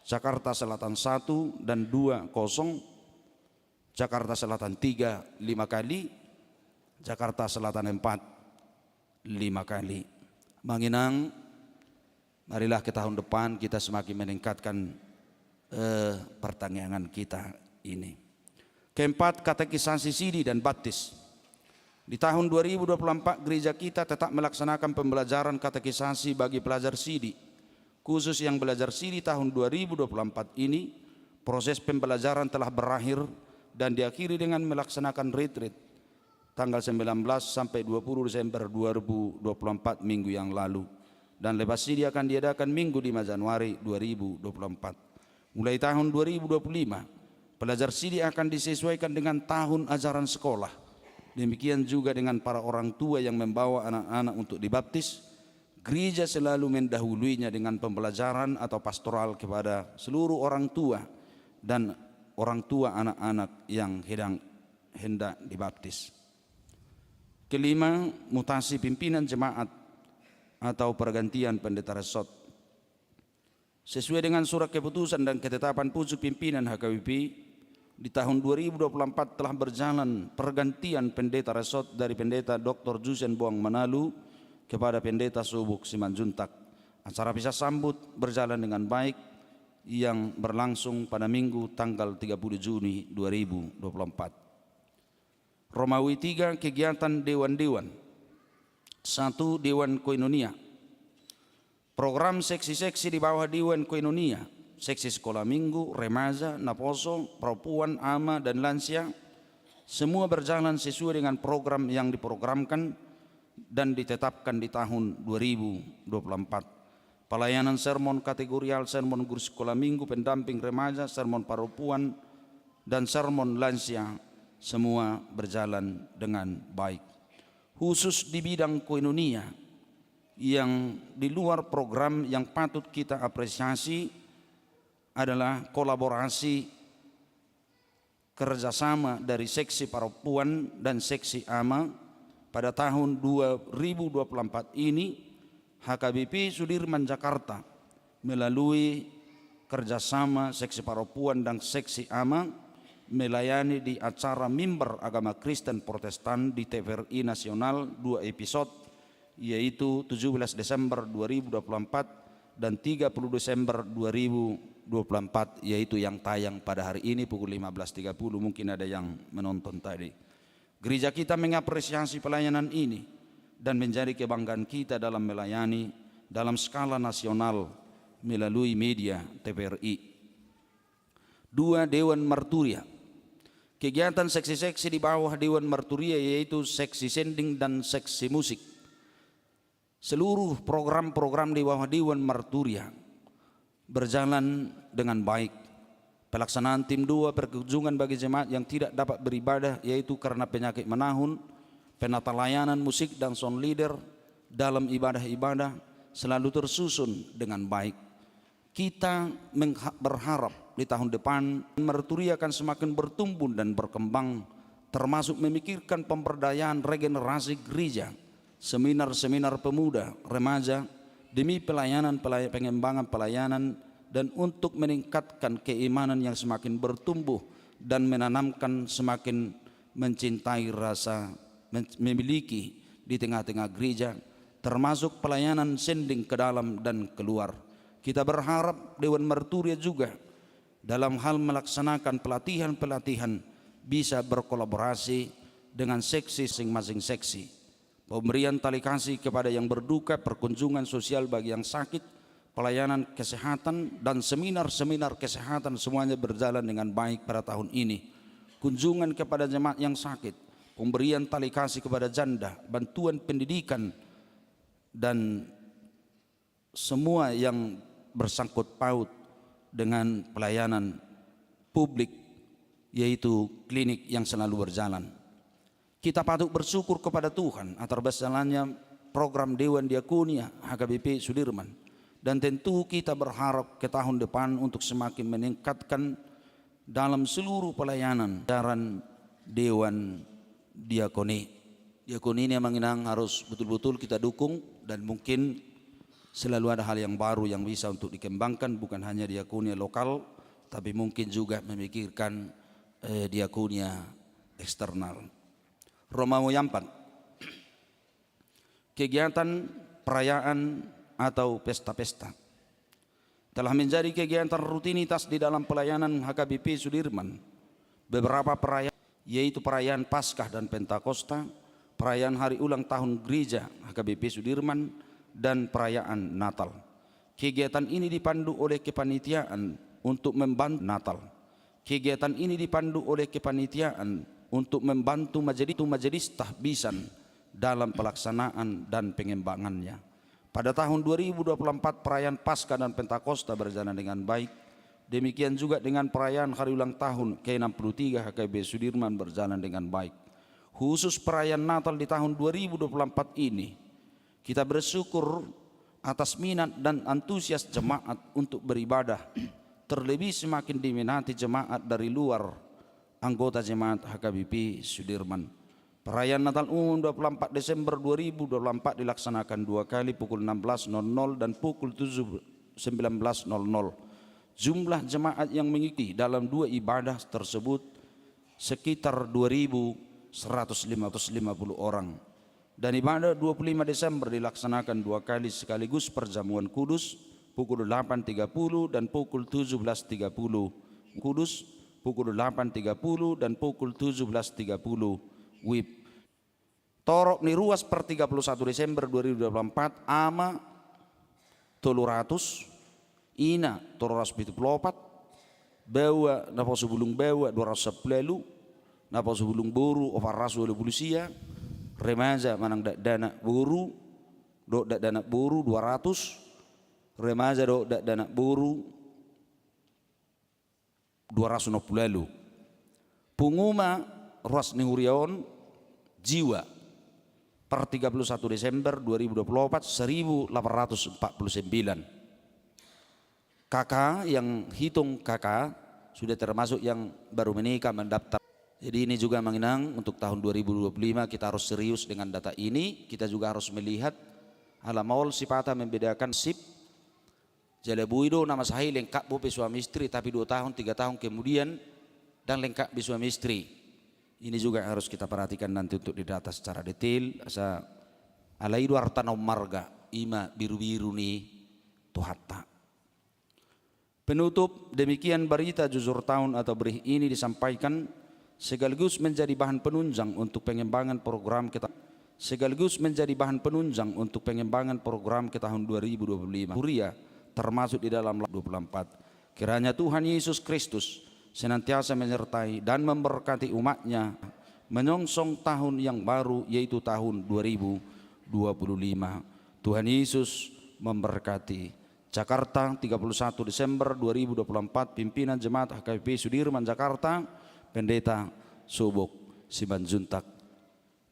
Jakarta Selatan satu dan dua, kosong, Jakarta Selatan tiga, lima kali, Jakarta Selatan empat, lima kali. Amang Inang, marilah ke tahun depan kita semakin meningkatkan, eh, pertangiangan kita ini. Keempat, katekisasi sidi dan baptis. Di tahun dua ribu dua puluh empat, gereja kita tetap melaksanakan pembelajaran katekisasi bagi pelajar sidi. Khusus yang belajar sidi tahun dua ribu dua puluh empat ini, proses pembelajaran telah berakhir dan diakhiri dengan melaksanakan retreat tanggal sembilan belas sampai dua puluh Desember dua ribu dua puluh empat, minggu yang lalu. Dan lepas sidi akan diadakan minggu lima Januari dua ribu dua puluh empat. Mulai tahun dua ribu dua puluh lima, pelajar sidi akan disesuaikan dengan tahun ajaran sekolah. Demikian juga dengan para orang tua yang membawa anak-anak untuk dibaptis, gereja selalu mendahuluinya dengan pembelajaran atau pastoral kepada seluruh orang tua dan orang tua anak-anak yang hendak, hendak dibaptis. Kelima, mutasi pimpinan jemaat atau pergantian pendeta resort. Sesuai dengan surat keputusan dan ketetapan pucuk pimpinan H K B P, di tahun dua ribu dua puluh empat telah berjalan pergantian pendeta resort dari Pendeta Doktor Jusen Boang Manalu kepada Pendeta Subuk Simanjuntak. Acara misa sambut berjalan dengan baik, yang berlangsung pada Minggu tanggal tiga puluh Juni dua ribu dua puluh empat. Romawi tiga, kegiatan dewan-dewan. Satu, Dewan Koinonia. Program seksi-seksi di bawah Dewan Koinonia, seksi sekolah minggu, remaja, naposo, perempuan, ama, dan lansia, semua berjalan sesuai dengan program yang diprogramkan dan ditetapkan di tahun dua ribu dua puluh empat. Pelayanan sermon kategorial, sermon guru sekolah minggu, pendamping remaja, sermon perempuan, dan sermon lansia, semua berjalan dengan baik. Khusus di bidang koinonia, yang di luar program yang patut kita apresiasi adalah kolaborasi kerjasama dari seksi perempuan dan seksi ama. Pada tahun dua ribu dua puluh empat ini, H K B P Sudirman Jakarta melalui kerjasama seksi perempuan dan seksi ama melayani di acara mimbar agama Kristen Protestan di T V R I Nasional dua episode, yaitu tujuh belas Desember dua ribu dua puluh empat dan tiga puluh Desember dua ribu dua puluh empat, yaitu yang tayang pada hari ini pukul lima belas tiga puluh. Mungkin ada yang menonton tadi. Gereja kita mengapresiasi pelayanan ini dan menjadi kebanggaan kita dalam melayani dalam skala nasional melalui media T V R I. Dua, Dewan Marturia. Kegiatan seksi-seksi di bawah Dewan Marturia, yaitu seksi sending dan seksi musik. Seluruh program-program di bawah Dewan Marturia berjalan dengan baik. Pelaksanaan tim doa, perkunjungan bagi jemaat yang tidak dapat beribadah, yaitu karena penyakit menahun, penata layanan musik dan sound leader dalam ibadah-ibadah, selalu tersusun dengan baik. Kita mengha-, berharap di tahun depan, Marturia akan semakin bertumbuh dan berkembang, termasuk memikirkan pemberdayaan regenerasi gereja, seminar-seminar pemuda, remaja, demi pelayanan, pelay-, pengembangan pelayanan, dan untuk meningkatkan keimanan yang semakin bertumbuh dan menanamkan semakin mencintai rasa men-, memiliki di tengah-tengah gereja, termasuk pelayanan sending ke dalam dan keluar. Kita berharap Dewan Marturia juga dalam hal melaksanakan pelatihan-pelatihan bisa berkolaborasi dengan seksi, masing-masing seksi. Pemberian tali kasih kepada yang berduka, perkunjungan sosial bagi yang sakit, pelayanan kesehatan, dan seminar-seminar kesehatan, semuanya berjalan dengan baik pada tahun ini. Kunjungan kepada jemaat yang sakit, pemberian tali kasih kepada janda, bantuan pendidikan, dan semua yang bersangkut paut dengan pelayanan publik, yaitu klinik yang selalu berjalan. Kita patut bersyukur kepada Tuhan atas berjalannya program Dewan Diakonia H K B P Sudirman, dan tentu kita berharap ke tahun depan untuk semakin meningkatkan dalam seluruh pelayanan jajaran Dewan Diakoni. Diakoni ini, Amang Inang, harus betul-betul kita dukung, dan mungkin selalu ada hal yang baru yang bisa untuk dikembangkan, bukan hanya diakonia lokal, tapi mungkin juga memikirkan, eh, diakonia eksternal. Romawi empat. Kegiatan perayaan atau pesta-pesta telah menjadi kegiatan rutinitas di dalam pelayanan H K B P Sudirman. Beberapa perayaan, yaitu perayaan Paskah dan Pentakosta, perayaan hari ulang tahun gereja H K B P Sudirman, dan perayaan Natal. Kegiatan ini dipandu oleh kepanitiaan untuk membantu Natal. Kegiatan ini dipandu oleh kepanitiaan untuk membantu majelis, majelis tahbisan dalam pelaksanaan dan pengembangannya. Pada tahun dua ribu dua puluh empat, perayaan Paskah dan Pentakosta berjalan dengan baik. Demikian juga dengan perayaan hari ulang tahun ke enam puluh tiga H K B P Sudirman berjalan dengan baik. Khusus perayaan Natal di tahun dua ribu dua puluh empat ini, kita bersyukur atas minat dan antusias jemaat untuk beribadah, terlebih semakin diminati jemaat dari luar anggota jemaat H K B P Sudirman. Perayaan Natal Umum dua puluh empat Desember dua ribu dua puluh empat dilaksanakan dua kali, pukul enam belas nol nol dan pukul tujuh, sembilan belas nol nol. Jumlah jemaat yang mengikuti dalam dua ibadah tersebut sekitar dua ribu seratus lima puluh orang. Dan ibadah dua puluh lima Desember dilaksanakan dua kali sekaligus perjamuan kudus, pukul delapan tiga puluh dan pukul tujuh belas tiga puluh. Kudus, pukul delapan tiga puluh dan pukul tujuh belas tiga puluh. WIB. Torop ni ruas per tiga puluh satu Desember dua ribu dua puluh empat, ama tolu ratus, ina tolu ratus pitu puluh opat, baoa, naposo bulung baoa dua ratus sampulu ualu, naposo bulung boru opat ratus ualu puluh sia, remaja manang dakdanak boru dohot dakdanak boru dua ratus, remaja dohot dakdanak boru dua ratus onom puluh ualu. Pungu ma ruas ni huria on, jiwa, per tiga puluh satu Desember dua ribu dua puluh opat, seribu delapan ratus empat puluh sembilan. K K, yang hitung K K sudah termasuk yang baru menikah mendaftar. Jadi ini juga, Amang Inang, untuk tahun dua ribu dua puluh lima kita harus serius dengan data ini. Kita juga harus melihat, ala maol sipata membedakan sip. Jala boi do na masa i lengkap dope suami istri, tapi dua tahun, tiga tahun kemudian ndang lengkap be suami istri. Ini juga harus kita perhatikan nanti untuk didata secara detail, asa alai do arta na ummarga, i ma birubiru ni Tuhanta. Penutup, demikian berita jujur tahun atau brih ini disampaikan sekaligus menjadi bahan penunjang untuk pengembangan program kita, sekaligus menjadi bahan penunjang untuk pengembangan program ke tahun dua ribu dua puluh lima Huria, termasuk di dalam dua puluh empat. Kiranya Tuhan Yesus Kristus senantiasa menyertai dan memberkati umat-Nya menyongsong tahun yang baru, yaitu tahun dua ribu dua puluh lima. Tuhan Yesus memberkati. Jakarta, tiga puluh satu Desember dua ribu dua puluh empat, pimpinan Jemaat H K B P Sudirman Jakarta, Pendeta Sobok Simanjuntak.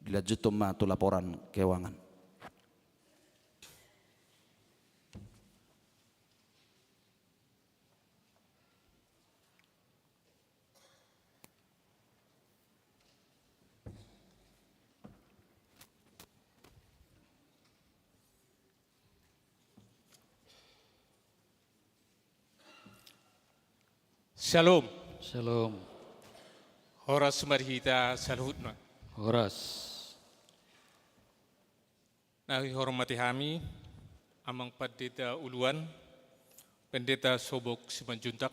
Dilanjuthon ma tu laporan keuangan. Shalom. Shalom. Horas ma di hita saluhutna. Horas. Na hihormati hami Amang Pandita Uluan, Pendeta Sobok Simanjuntak.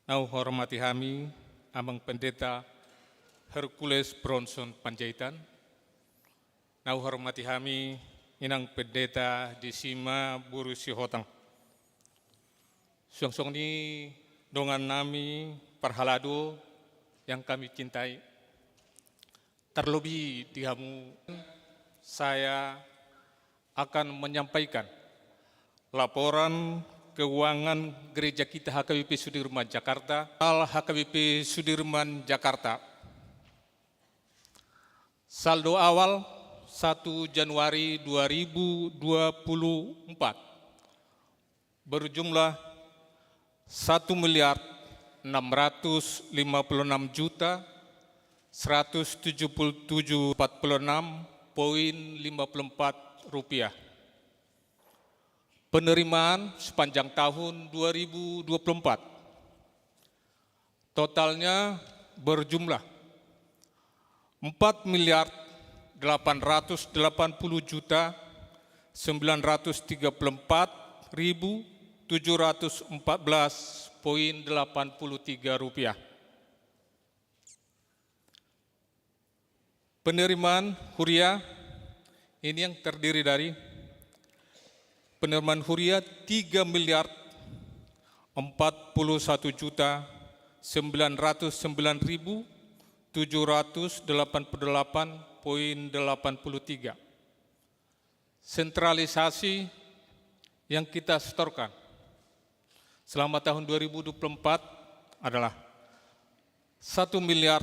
Na huhormati hami Amang Pendeta Hercules Bronson Panjaitan. Na huhormati hami Inang Pendeta Disima Boru Sihotang. Suang songon i dongan nami parhalado yang kami cintai. Terlebih di hamu, saya akan menyampaikan laporan keuangan gereja kita H K B P Sudirman Jakarta, H K B P Sudirman Jakarta. Saldo awal satu Januari dua ribu dua puluh empat berjumlah satu miliar enam ratus lima puluh enam juta seratus tujuh puluh tujuh empat puluh enam poin lima puluh empat rupiah. Penerimaan sepanjang tahun dua ribu dua puluh empat totalnya berjumlah empat miliar delapan ratus delapan puluh juta sembilan ratus tiga puluh empat ribu tujuh ratus empat belas poin delapan puluh tiga rupiah. Penerimaan huria ini yang terdiri dari penerimaan huria tiga miliar empat puluh satu juta sembilan ratus sembilan ribu tujuh ratus delapan puluh delapan poin delapan puluh tiga. Sentralisasi yang kita setorkan selama tahun dua ribu dua puluh empat adalah satu miliar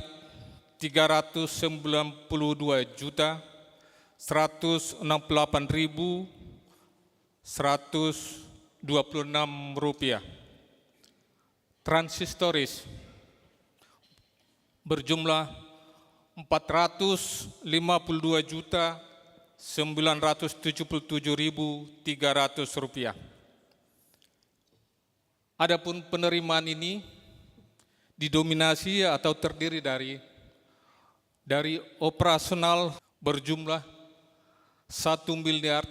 tiga ratus sembilan puluh dua juta seratus enam puluh delapan ribu seratus dua puluh enam rupiah. Transitoris berjumlah empat ratus lima puluh dua juta sembilan ratus tujuh puluh tujuh ribu tiga ratus rupiah. Adapun penerimaan ini didominasi atau terdiri dari, dari operasional berjumlah satu miliar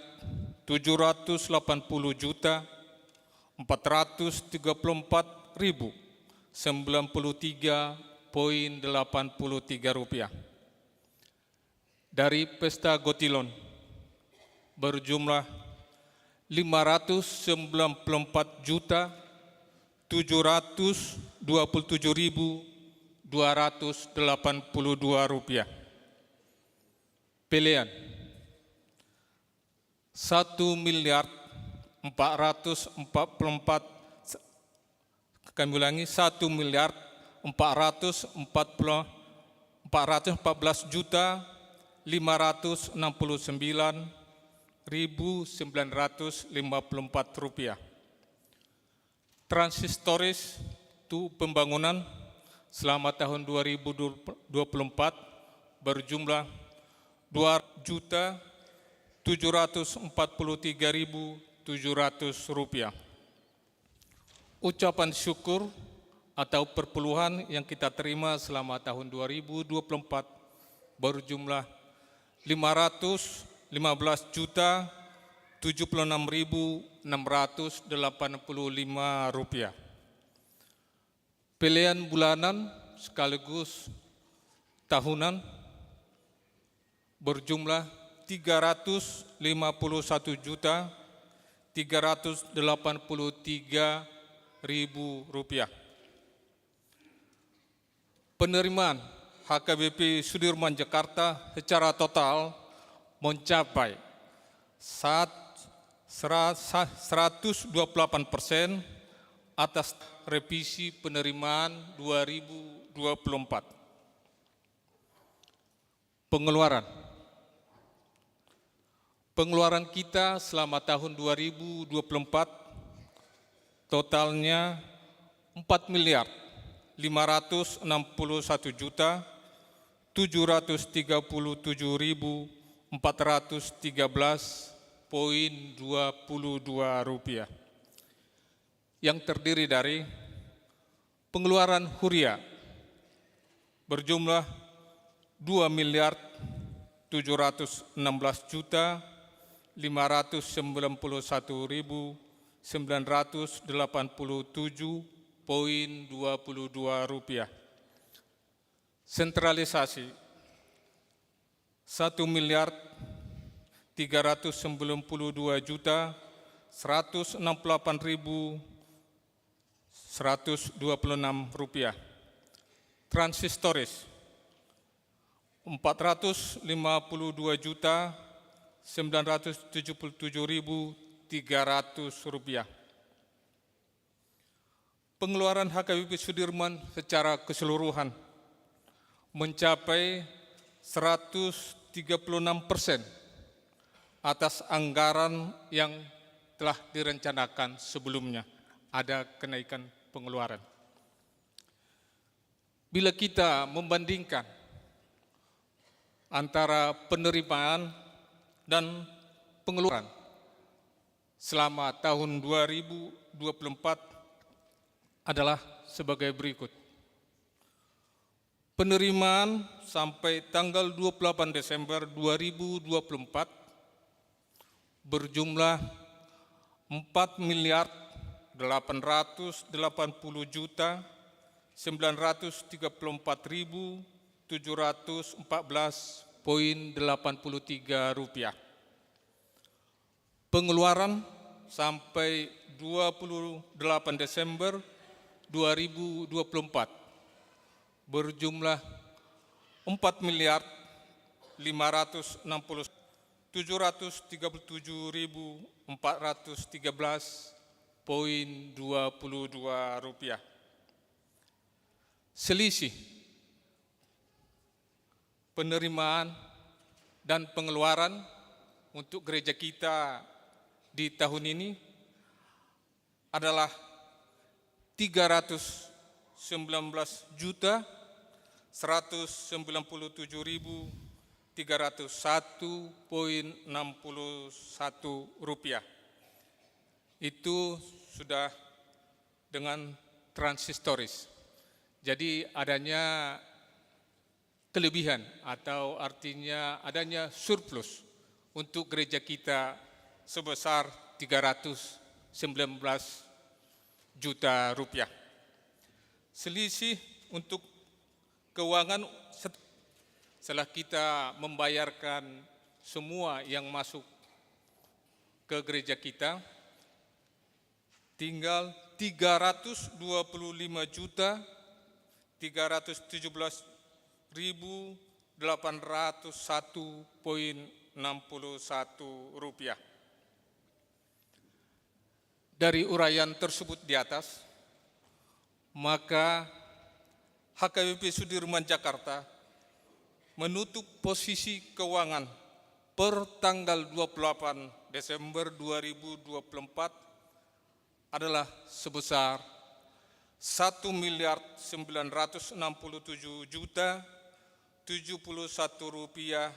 tujuh ratus delapan puluh juta empat ratus tiga puluh empat ribu sembilan puluh tiga poin delapan puluh tiga rupiah. Dari Pesta Gotilon berjumlah lima ratus sembilan puluh empat juta tujuh ratus dua puluh tujuh ribu dua ratus delapan puluh dua rupiah. Pelean satu miliar empat ratus empat puluh empat, kami ulangi, satu miliar empat ratus empat puluh, empat ratus empat belas juta lima ratus enam puluh sembilan ribu sembilan ratus lima puluh empat rupiah. Transhistoris tu pembangunan selama tahun dua ribu dua puluh empat berjumlah dua juta tujuh ratus empat puluh tiga ribu tujuh ratus rupiah. Ucapan syukur atau perpuluhan yang kita terima selama tahun dua ribu dua puluh empat berjumlah lima ratus lima belas juta tujuh puluh enam ribu enam ratus delapan puluh lima rupiah. Pelean bulanan sekaligus tahunan berjumlah tiga ratus lima puluh satu juta tiga ratus delapan puluh tiga ribu rupiah. Penerimaan H K B P Sudirman Jakarta secara total mencapai saat sera-, sa-, seratus dua puluh delapan persen atas revisi penerimaan dua ribu dua puluh empat. Pengeluaran. Pengeluaran kita selama tahun dua ribu dua puluh empat totalnya empat miliar lima ratus enam puluh satu juta tujuh ratus tiga puluh tujuh ribu empat ratus tiga belas poin dua puluh dua rupiah, yang terdiri dari pengeluaran huria berjumlah dua miliar tujuh ratus enam belas juta lima ratus sembilan puluh satu ribu sembilan ratus delapan puluh tujuh poin dua puluh dua rupiah. Sentralisasi satu miliar tiga ratus sembilan puluh dua juta seratus enam puluh delapan ribu seratus dua puluh enam rupiah. Transhistoris empat ratus lima puluh dua juta sembilan ratus tujuh puluh tujuh ribu tiga ratus rupiah. Pengeluaran H K B P Sudirman secara keseluruhan mencapai seratus tiga puluh enam persen atas anggaran yang telah direncanakan sebelumnya. Ada kenaikan pengeluaran. Bila kita membandingkan antara penerimaan dan pengeluaran selama tahun dua ribu dua puluh empat adalah sebagai berikut. Penerimaan sampai tanggal dua puluh delapan Desember dua ribu dua puluh empat berjumlah empat miliar delapan ratus delapan puluh juta sembilan ratus tiga puluh empat ribu tujuh ratus empat belas poin delapan puluh tiga rupiah. Pengeluaran sampai dua puluh delapan Desember dua ribu dua puluh empat berjumlah empat miliar lima ratus enam puluh tujuh ratus tiga puluh tujuh ribu empat ratus tiga belas poin dua puluh dua rupiah. Selisih penerimaan dan pengeluaran untuk gereja kita di tahun ini adalah tiga ratus sembilan belas juta seratus sembilan puluh tujuh ribu tiga ratus satu poin enam puluh satu rupiah. Itu sudah dengan transhistoris. Jadi adanya kelebihan atau artinya adanya surplus untuk gereja kita sebesar tiga ratus sembilan belas juta rupiah. Selisih untuk keuangan set-, setelah kita membayarkan semua yang masuk ke gereja kita, tinggal tiga ratus dua puluh lima juta tiga ratus tujuh belas ribu delapan ratus satu poin enam puluh satu rupiah. Dari uraian tersebut di atas, maka H K B P Sudirman Jakarta menutup posisi keuangan per tanggal dua puluh delapan Desember dua ribu dua puluh empat adalah sebesar satu miliar sembilan ratus enam puluh tujuh juta tujuh puluh satu rupiah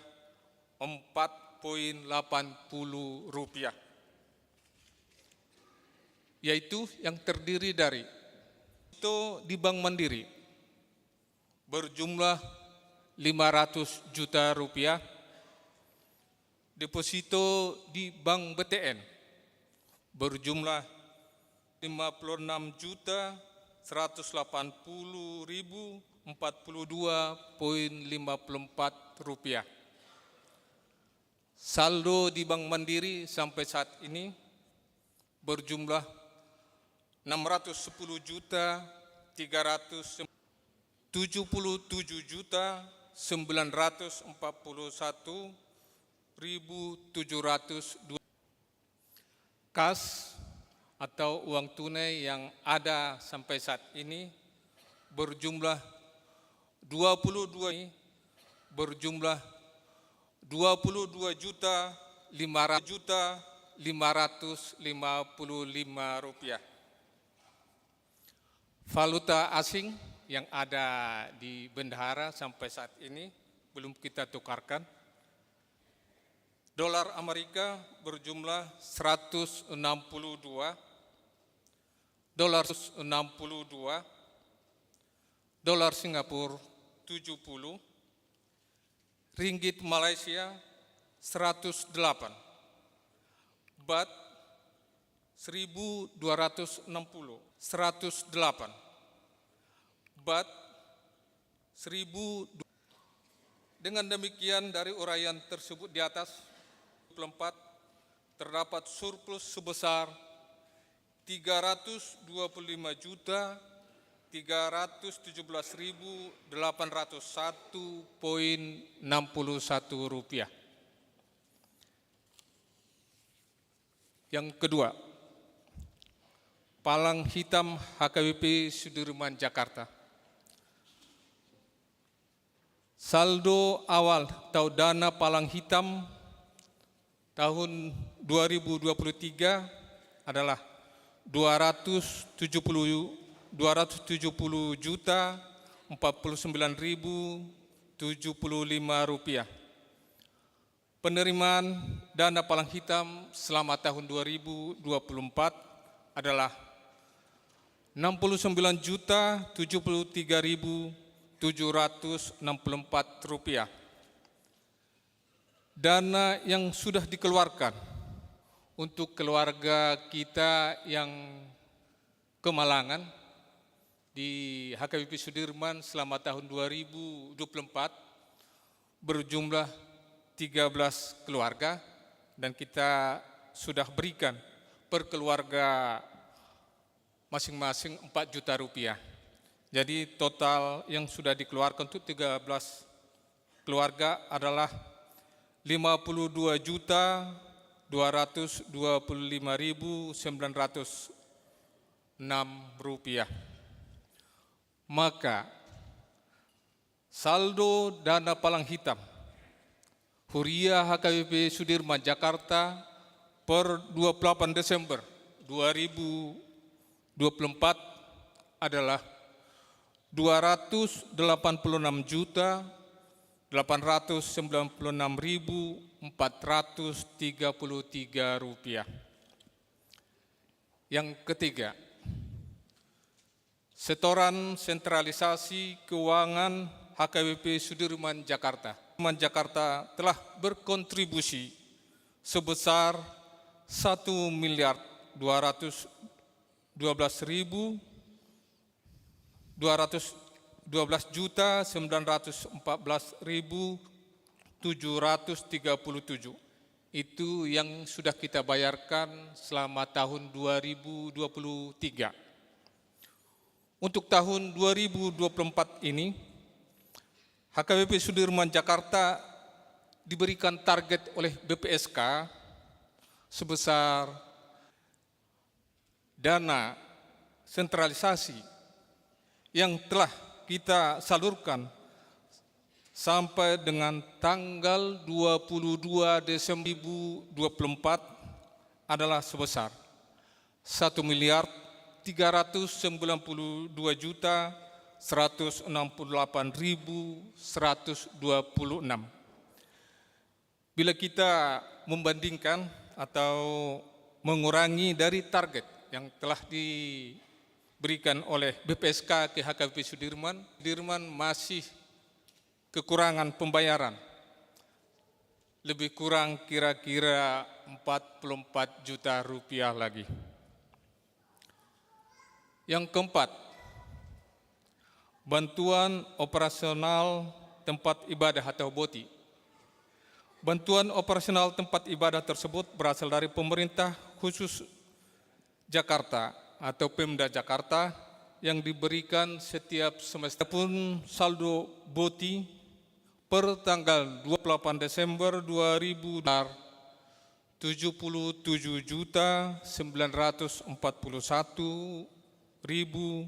empat poin delapan puluh rupiah, yaitu yang terdiri dari deposito di Bank Mandiri berjumlah lima ratus juta rupiah, deposito di Bank B T N berjumlah lima puluh enam juta seratus delapan puluh ribu empat puluh dua poin lima puluh empat rupiah. Saldo di Bank Mandiri sampai saat ini berjumlah enam ratus sepuluh juta tiga ratus tujuh puluh tujuh juta sembilan ratus empat puluh satu ribu tujuh ratus dua. Kas atau uang tunai yang ada sampai saat ini berjumlah dua puluh dua, berjumlah dua puluh dua juta lima ratus, juta lima ratus lima puluh lima rupiah. Valuta asing yang ada di bendahara sampai saat ini belum kita tukarkan. Dolar Amerika berjumlah seratus enam puluh dua, dolar enam puluh dua, dolar Singapura tujuh puluh, ringgit Malaysia seratus delapan, bat seribu dua ratus enam puluh, seratus delapan, bat seribu. Dengan demikian, dari uraian tersebut di atas, dua puluh empat, terdapat surplus sebesar tiga ratus dua puluh lima juta tiga ratus tujuh belas ribu delapan ratus satu poin enam puluh satu rupiah. Yang kedua, palang hitam H K B P Sudirman Jakarta. Saldo awal atau dana palang hitam tahun dua ribu dua puluh tiga adalah dua ratus tujuh puluh, dua ratus tujuh puluh juta empat puluh sembilan ribu tujuh puluh lima rupiah. Penerimaan dana palang hitam selama tahun dua ribu dua puluh empat adalah enam puluh sembilan juta tujuh puluh tiga ribu tujuh ratus enam puluh empat rupiah. Dana yang sudah dikeluarkan untuk keluarga kita yang kemalangan di H K B P Sudirman selama tahun dua ribu dua puluh empat berjumlah tiga belas keluarga, dan kita sudah berikan per keluarga masing-masing empat juta rupiah. Jadi, total yang sudah dikeluarkan untuk tiga belas keluarga adalah lima puluh dua juta dua ratus dua puluh lima ribu sembilan ratus enam rupiah. Maka, saldo dana palang hitam Huria H K B P Sudirman Jakarta per dua puluh delapan Desember dua ribu dua puluh empat adalah dua ratus delapan puluh enam juta delapan ratus sembilan puluh enam ribu empat ratus tiga puluh tiga rupiah. Yang ketiga, setoran sentralisasi keuangan H K B P Sudirman Jakarta. Sudirman Jakarta telah berkontribusi sebesar satu miliar dua ratus dua belas ribu dua ratus, dua belas juta sembilan ratus empat belas ribu tujuh ratus tiga puluh tujuh. Itu yang sudah kita bayarkan selama tahun dua ribu dua puluh tiga. Untuk tahun dua ribu dua puluh empat ini, H K B P Sudirman Jakarta diberikan target oleh B P S K sebesar dana sentralisasi yang telah kita salurkan sampai dengan tanggal dua puluh dua Desember dua ribu dua puluh empat adalah sebesar satu miliar tiga ratus sembilan puluh dua juta seratus enam puluh delapan ribu seratus dua puluh enam. Bila kita membandingkan atau mengurangi dari target yang telah diberikan oleh B P S K ke H K B P Sudirman, Sudirman masih kekurangan pembayaran lebih kurang kira-kira empat puluh empat juta rupiah lagi. Yang keempat, bantuan operasional tempat ibadah atau BOTi. Bantuan operasional tempat ibadah tersebut berasal dari pemerintah khusus Jakarta atau Pemda Jakarta yang diberikan setiap semester. Pun saldo BOTi per tanggal dua puluh delapan Desember dua ribu tujuh puluh tujuh juta sembilan ratus empat puluh satu ribu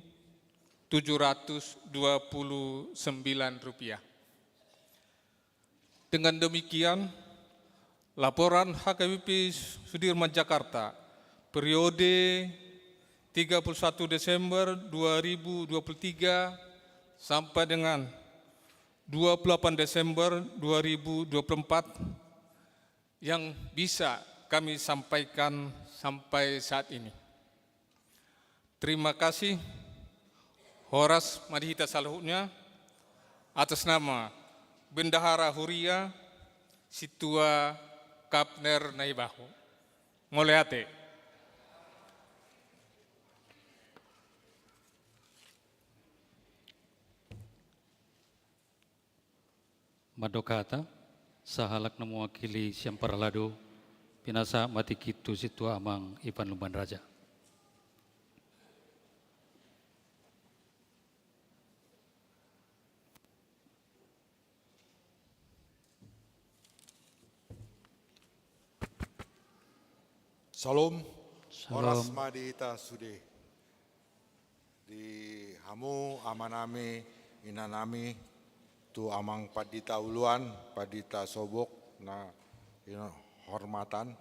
tujuh ratus dua puluh sembilan rupiah. Dengan demikian, laporan H K B P Sudirman Jakarta periode tiga puluh satu Desember dua ribu dua puluh tiga sampai dengan dua puluh delapan Desember dua ribu dua puluh empat yang bisa kami sampaikan sampai saat ini. Terima kasih. Horas ma di hita saluhutna. Atas nama Bendahara Huria, Sintua Kapner Naibaho. Mauliate. Mandok hata sahalak na mewakili sian parhalado, pinasahat ma tingki i tu Sintua Amang Ivan Lumban Raja. Syalom. Syalom. Horas ma di hita sude. Di hamu amanami, inanami, tu Amang Pandita Uluan, Pandita Sobok, na hino-, hormatan,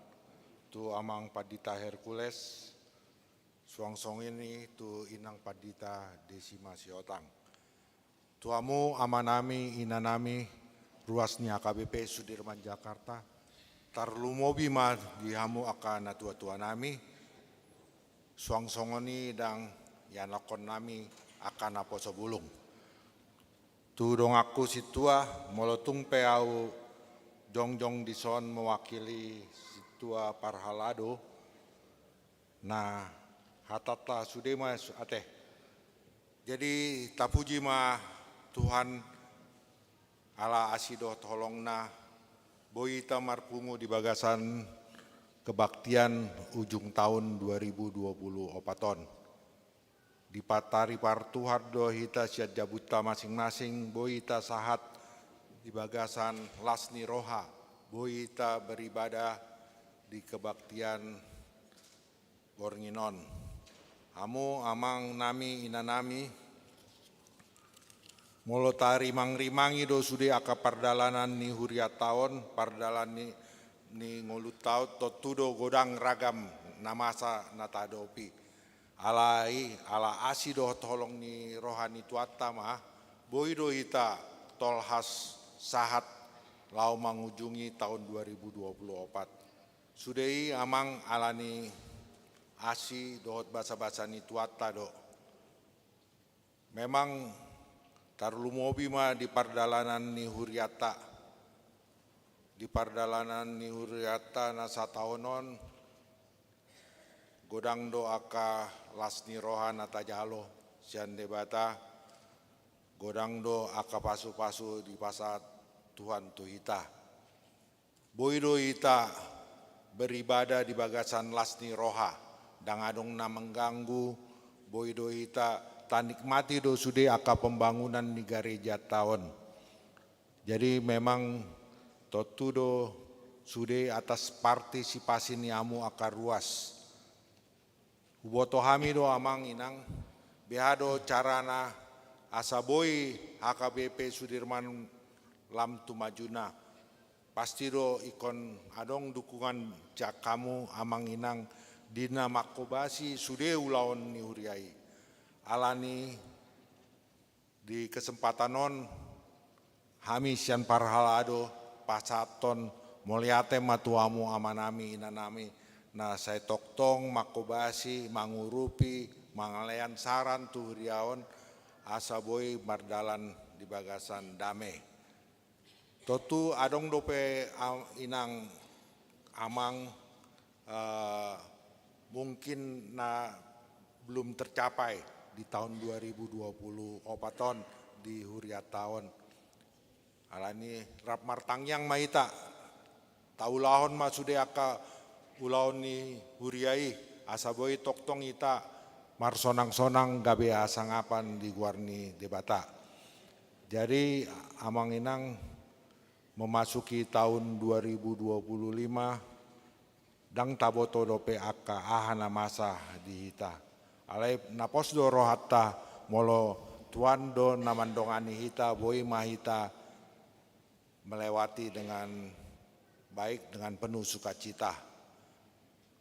tu Amang Pandita Hercules, suang songon i tu Inang Pandita Desima Siotang. Tu hamu amanami, inanami, ruas ni H K B P Sudirman Jakarta, tarlumobi ma di hamu angka natuatuanami, suang songon i ndang ianakkonnami angka naposo bulung. Tu donganku sintua, molo tung pe ahu jongjong dison mewakili sintua parhalado, na hatanta sude ma su-, ate. Jadi, tapuji ma Tuhan, ala asi dohot holongna, boi hita marpungu di bagasan kebaktian ujung tahun dua ribu dua puluh opat on. Dipataripar Tuhan do hita sian jabunta masing-masing, boi hita sahat di bagasan las ni roha, boi hita beribadah di kebaktian borngin on. Hamu amangnami, inanami, molo tarimangrimangi do sude angka pardalanan ni hurianta on, pardalan ni, ni ngolunta on, tontu do godang ragam na masa na tahadopi. Alai, ala asi dohot holong ni roha ni Tuhanta ma, boi do hita tolhas sahat laho mangujungi tahun dua ribu dua puluh opat. Sude i, Amang, ala ni asi dohot basabasa ni Tuhanta do. Memang tarlumobi ma di pardalanan ni hurianta. Di pardalanan ni hurianta na sataon on, Godang do angka las ni roha na tajalo sian Debata, godang do angka pasupasu dipasahat Tuhan tu hita. Boi do hita beribadah di bagasan las ni roha, ndang adong na mengganggu, boi do hita tanikmati do sude angka pembangunan ni garejanta on. Jadi memang tontu do sude atas partisipasi ni hamu angka ruas. Huboto hami do amang inang, beha do carana asa boi H K B P Sudirman lam tu majuna. Pasti do ingkon adong dukungan sian hamu amang inang di na mangkobasi sude ulaon ni huria i. Alani di kesempatan on, hami sian parhalado pasahathon mauliate ma tu hamu amanami inanami na sai tongtong mangkobasi, mangurupi, mangalean saran tu huria on asa boi mardalan di bagasan dame. Tontu adong dope am-, inang amang, eh, mungkin na belum tercapai di tahun dua ribu dua puluh opat on di hurianta on. Alani rap martangiang ma hita, taulahon ma sude angka ulaon ni huria i, asa boi tongtong hita marsonang-sonang gabe hasangapan di goar ni Debata. Jadi amang inang, memasuki tahun dua ribu dua puluh lima, ndang taboto dope angka aha na masa di hita. Alai na pos do rohanta molo Tuhan do na mandongani hita, boi ma hita melewati dengan baik, dengan penuh sukacita.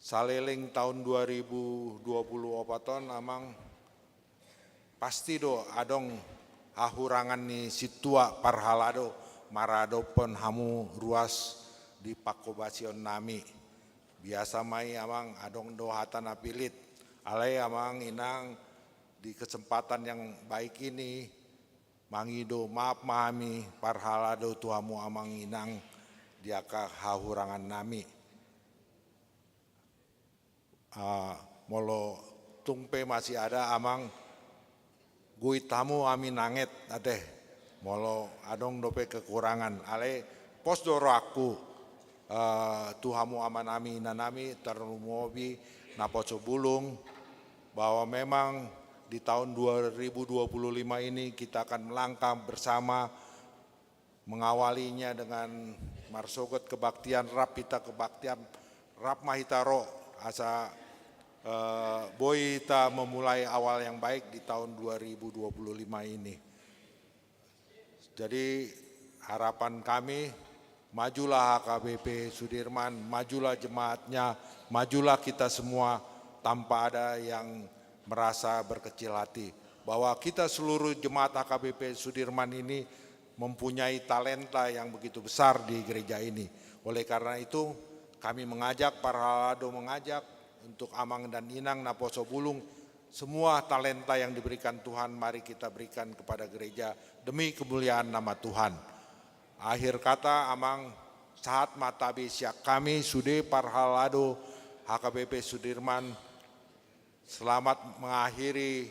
Saleleng tahun dua ribu dua puluh opat on amang, pasti do adong hahurangan ni sintua parhalado maradophon hamu ruas di pangkobasion nami. Biasa ma i amang, adong do hata na pilit. Alai amang inang, di kesempatan yang baik ini, mangido maaf ma hami parhalado tu hamu amang inang di angka hahurangan nami. Ah, molo tung pe masih ada amang, guit hamu hami nanget ate. Molo adong dope kekurangan, alai pos do rohangku, eh, tu hamu amanami inanami, tarlumobi naposo bulung, bahwa memang di tahun dua ribu dua puluh lima ini kita akan melangkah bersama, mengawalinya dengan marsogot kebaktian, rap hita kebaktian, rap ma hita ro, asa, eh, boi hita memulai awal yang baik di tahun dua ribu dua puluh lima ini. Jadi harapan kami, majulah H K B P Sudirman, majulah jemaatnya, majulah kita semua tanpa ada yang merasa berkecil hati. Bahwa kita seluruh jemaat H K B P Sudirman ini mempunyai talenta yang begitu besar di gereja ini. Oleh karena itu, kami mengajak, parhalado mengajak untuk amang dan inang naposo bulung, semua talenta yang diberikan Tuhan, mari kita berikan kepada gereja demi kemuliaan nama Tuhan. Akhir kata, amang, sahat ma tabe sian hami sude parhalado H K B P Sudirman. Selamat mengakhiri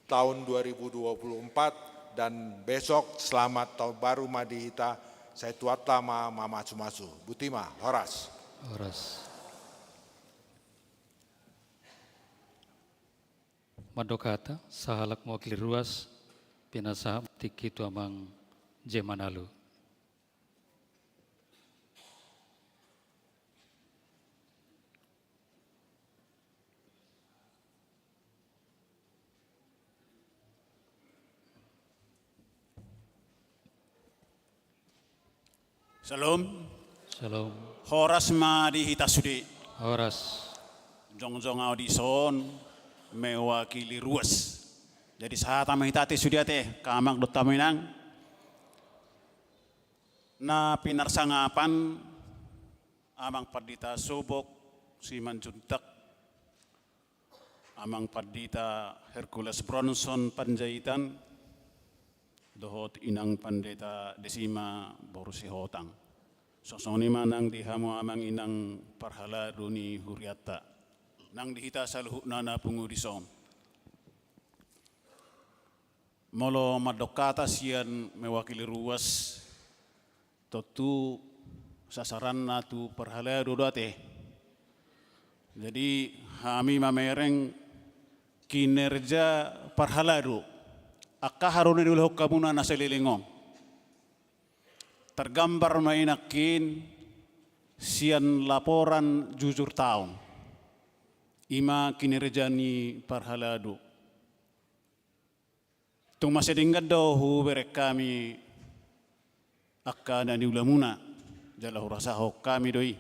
tahun dua ribu dua puluh empat, dan besok selamat tahun baru ma di hita, sai Tuhanta ma mamasumasu. Botima, horas. Horas. Mandok hata, sahalak mewakili ruas, pinasahat tingki tu amang J. Manalu. Syalom. Syalom. Horas ma di hita sude. Horas. Jongjong ahu dison mewakili ruas. Jadi sahat ma hita ate sude ate, angka amang dohot amang inang. Na pinarsangapan Amang Pandita Sobok Simanjuntak, Amang Pandita Hercules Bronson Panjaitan, dohot Inang Pandita Desima boru Sihotang. Songon i ma nang di hamu amang inang parhalado ni hurianta. Nang di hita saluhutna na pungu dison. Molo mandok hata sian mewakili ruas, tontu sasaranna tu parhalado do ate. Jadi hami mamereng kinerja parhalado, angka aha do na niulahon hamuna na saleleng on. Tergambar ma i nangkin sian laporan jujur taon. I ma kinerja ni parhalado. Tung masa denggan do hubereng hami angka na niulamuna, jala hurasahon hami do i.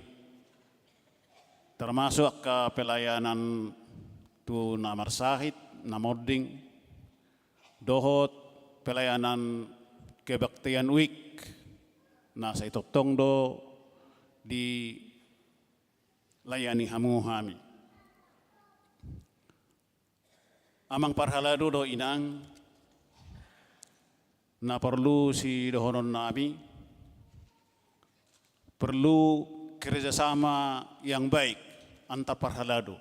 Termasuk angka pelayanan tu na marsahit, na monding, dohot pelayanan kebaktian wijk, na sai tongtong do dilayani hamu hami. Amang parhalado dohot inang, na porlu sidohononnami, perlu kerjasama yang baik antar parhalado.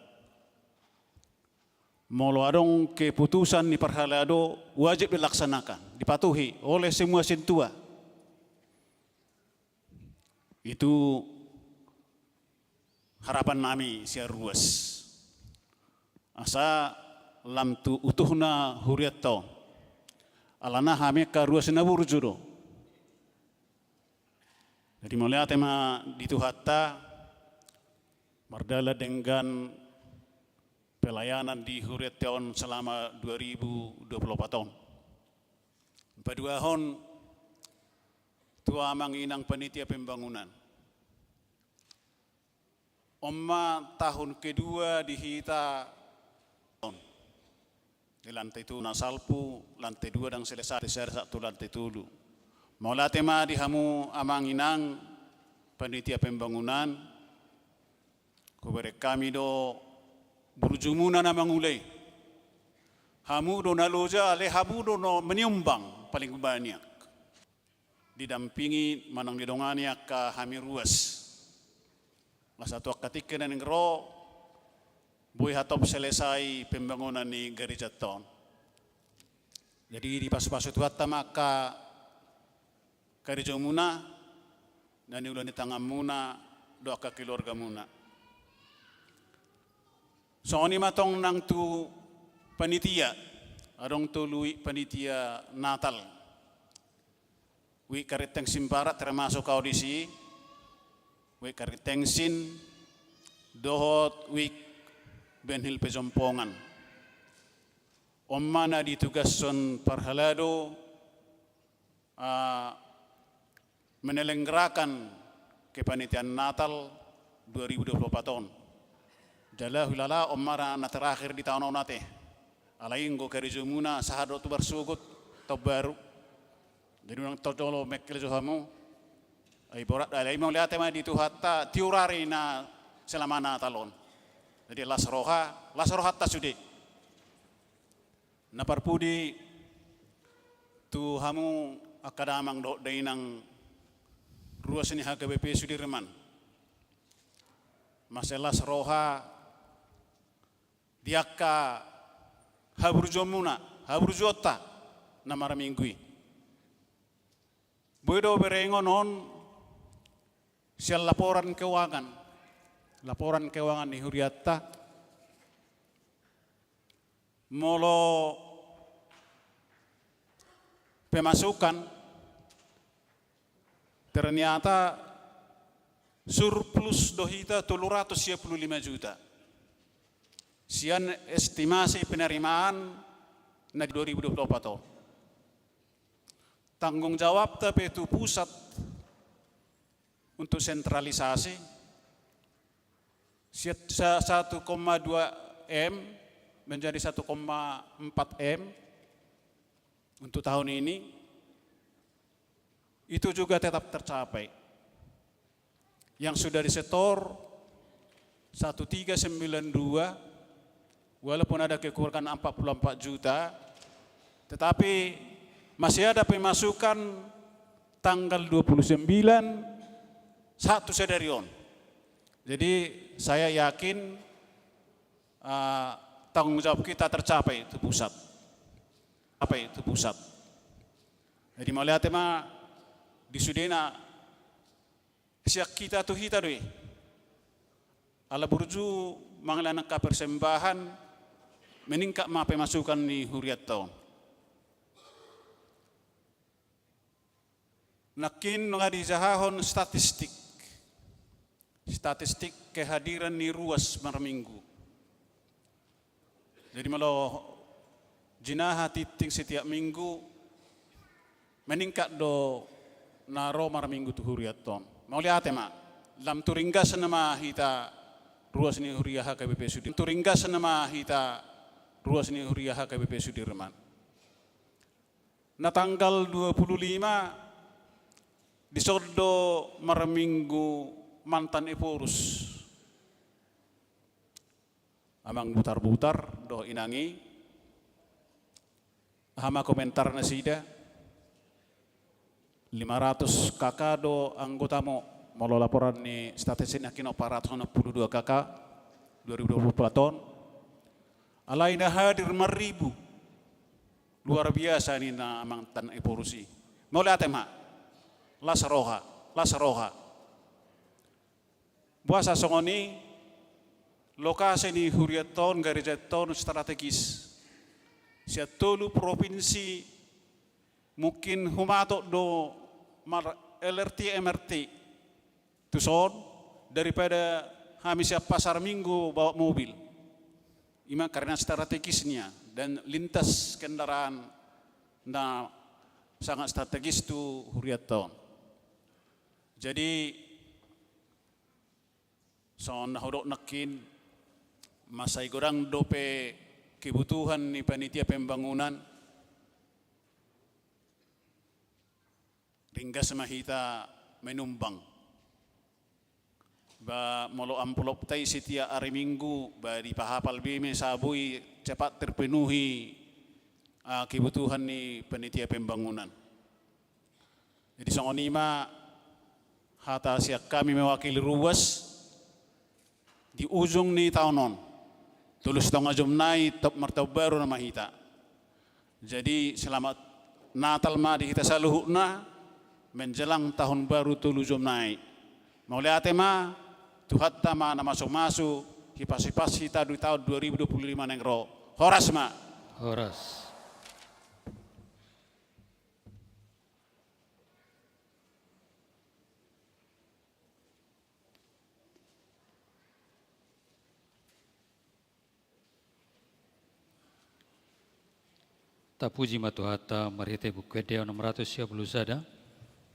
Molo adong keputusan ni parhalado, wajib dilaksanakan, dipatuhi oleh semua sintua. Itu harapannami sian ruas. Asa lam tu utuhna hurianta on. Alana hami angka ruas na burju do. Jadi mauliate ma di Tuhanta, mardalan denggan pelayanan di hurianta on selama dua ribu dua puluh empat on. Paduahon tu amang inang panitia pembangunan. On ma tahun kedua di hita on. Di lantai tolu na salpu, lantai dua ndang selesai, sada sahat tu lantai tolu. Mauliate ma di hamu amang inang panitia pembangunan, hubereng hami do burjumuna na mangula i. Hamu do na loja, alai hamu do na menyumbang paling banyak. Didampingi manang didongani angka hami ruas. Asa tu angka tingki na naeng ro, boi hatop selesai pembangunan ni garejanta on. Jadi dipasupasu Tuhanta ma angka karejamuna, na niula ni tanganmuna, dohot angka keluargamuna. Songon i ma tong nang tu panitia, adong tolu wijk panitia Natal. Wijk Karet Tengsin Barat termasuk au disi, wijk Karet Tengsin, dohot wijk Benhil Pejompongan. On ma na ditugashon parhalado, ah, menyelenggarakan kepanitiaan Natal dua ribu dua puluh empat on. Jala huilala on ma na terakhir di taon on ate. Alai anggo karejamuna sahat do tu marsogot taon baru. Jadi unang tonjolo mengkel jo hamu. Ai borat, alai mauliate ma di Tuhanta tiur ari na selama Natal on. Jadi las roha, las rohanta sude. Na parpudi tu hamu angka damang dohot dainang ruas ni H K B P Sudirman. Mansai las roha di angka haburjuonmuna, haburjuonta na marminggu i. Boi do berengon on sian laporan keuangan. Laporan keuangan ni hurianta. Molo pemasukan ternyata surplus do hita tolu ratus sia puluh lima juta. Sian estimasi penerimaan na di dua ribu dua puluh empat on. Tanggung jawabta pe tu pusat untuk sentralisasi, sian sa-, satu koma dua M menjadi satu koma empat M untuk tahun ini, itu juga tetap tercapai. Yang sudah disetor satu tiga sembilan dua, walaupun ada kekurangan empat puluh empat juta, tetapi masih ada pemasukan tanggal dua puluh sembilan sahat tu sadari on. Jadi, saya yakin ah, tanggung jawab kita tercapai tu pusat. Capai tu pusat. Jadi mauliate ma di sudena sian hita tu hita do i. Ala burju mangalehon angka persembahan, meningkat ma pemasukan ni hurianta on. Nangkin nunga dijahahon statistik. Statistik kehadiran ni ruas marminggu. Jadi molo jinaha tintin setiap minggu, meningkat do na ro marminggu tu hurianta on. Mauliate ma, lam turinggas nama hita ruas ni huria H K B P Sudir-, turinggas nama hita ruas ni huria H K B P Sudirman. Na tanggal dua puluh lima, dison do marminggu mantan Ephorus. Amang Butarbutar dohot inang i, aha ma komentar nasida? Lima ratus K K do anggotamo, molo laporan ni statistik nangkin opat ratus onom puluh dua K K dua ribu dua puluh empat on. Alai na hadir marribu. Luar biasa ninna mantan Ephorus i. Mauliate ma. Las roha, las roha. Boasa songon i? Lokasi ni hurianta on, garejanta on strategis. Sian tolu provinsi mungkin humatop do mar-, L R T, M R T tuson daripada hami sian Pasar Minggu bawa mobil. I ma karena strategisnya dan lintas kendaraan na sangat strategis tu hurianta on. Jadi, songon na hudok nangkin, masa i godang dope kebutuhan ni panitia pembangunan, ringgas ma hita menumbang. Ba molo amplopta i setiap ari Minggu, ba dipahapal be ma i, asa boi cepat terpenuhi, ah, kebutuhan ni panitia pembangunan. Jadi songon i ma hata sian hami mewakili ruas di ujung ni taon on. Tolu satonga jom nai top martaon baru nama hita. Jadi selamat Natal ma di hita saluhutna, menjelang tahun baru tolu jom nai. Mauliate ma, Tuhanta ma na masumasu, hipas-hipas hita di taon dua ribu dua puluh lima naeng ro. Horas ma. Horas. Tapuji ma Tuhanta marhite Buku Ende onom ratus sia pulu sada,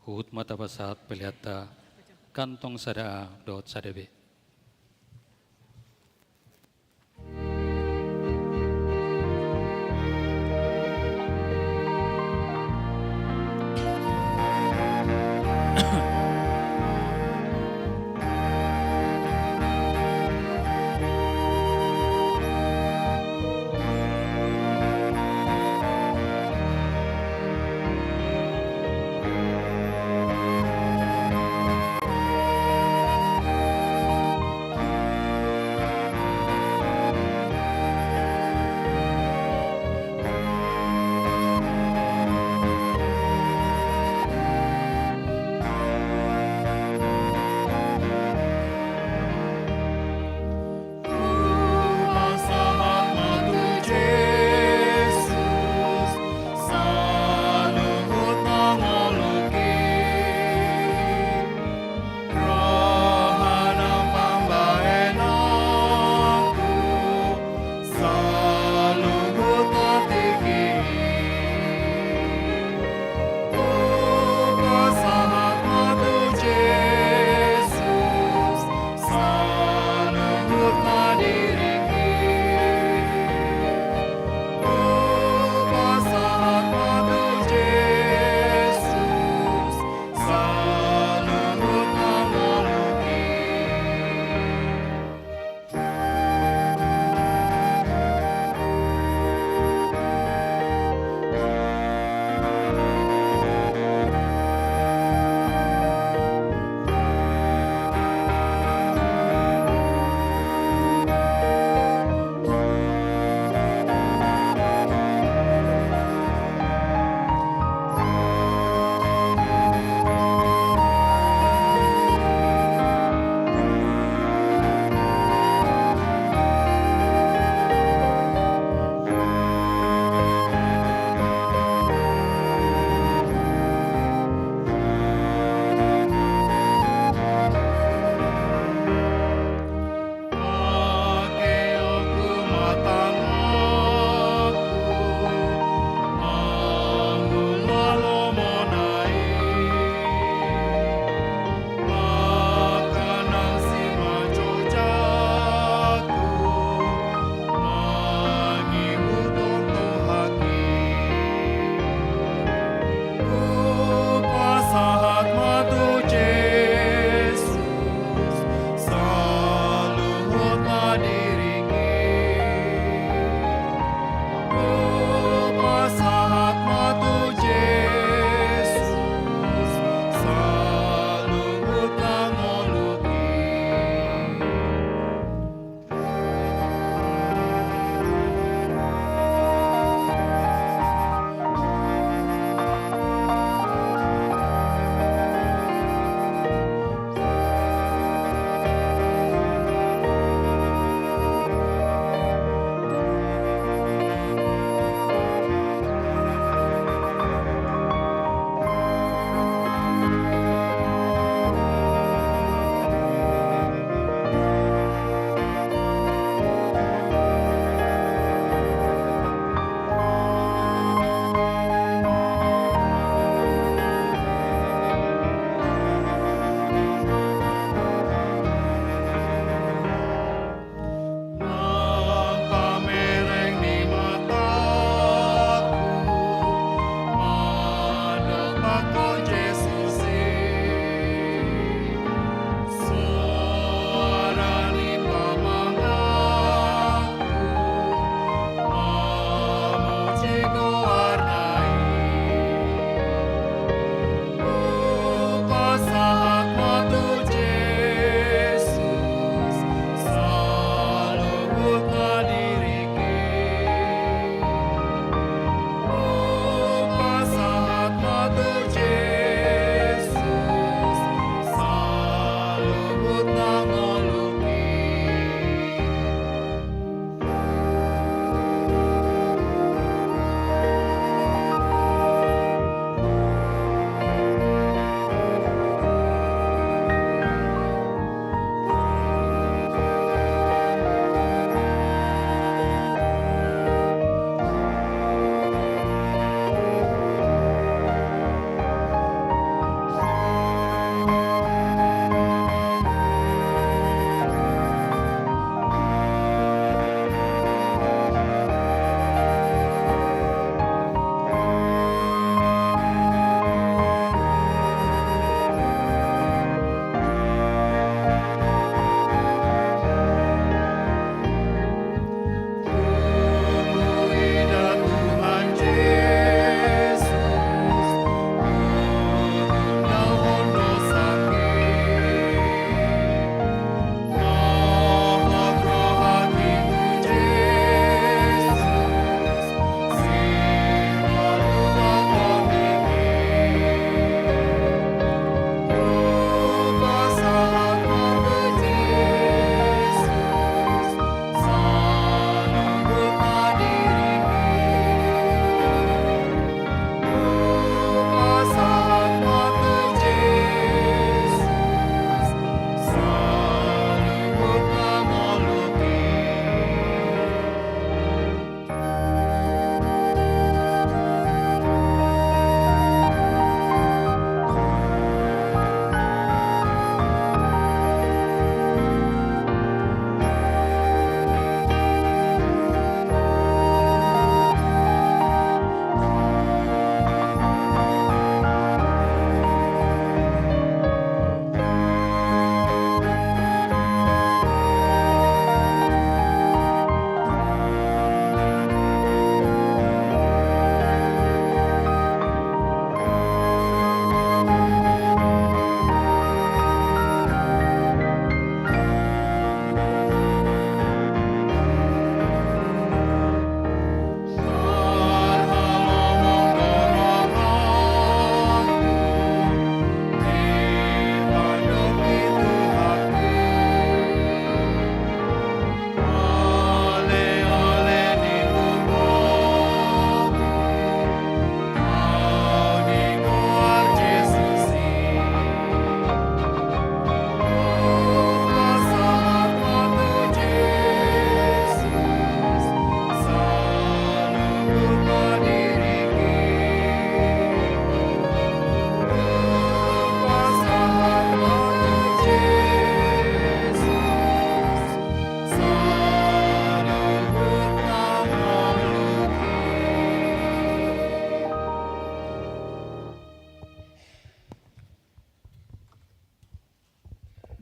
huhut ma tapasahat peleanta kantong sada A dohot sada B.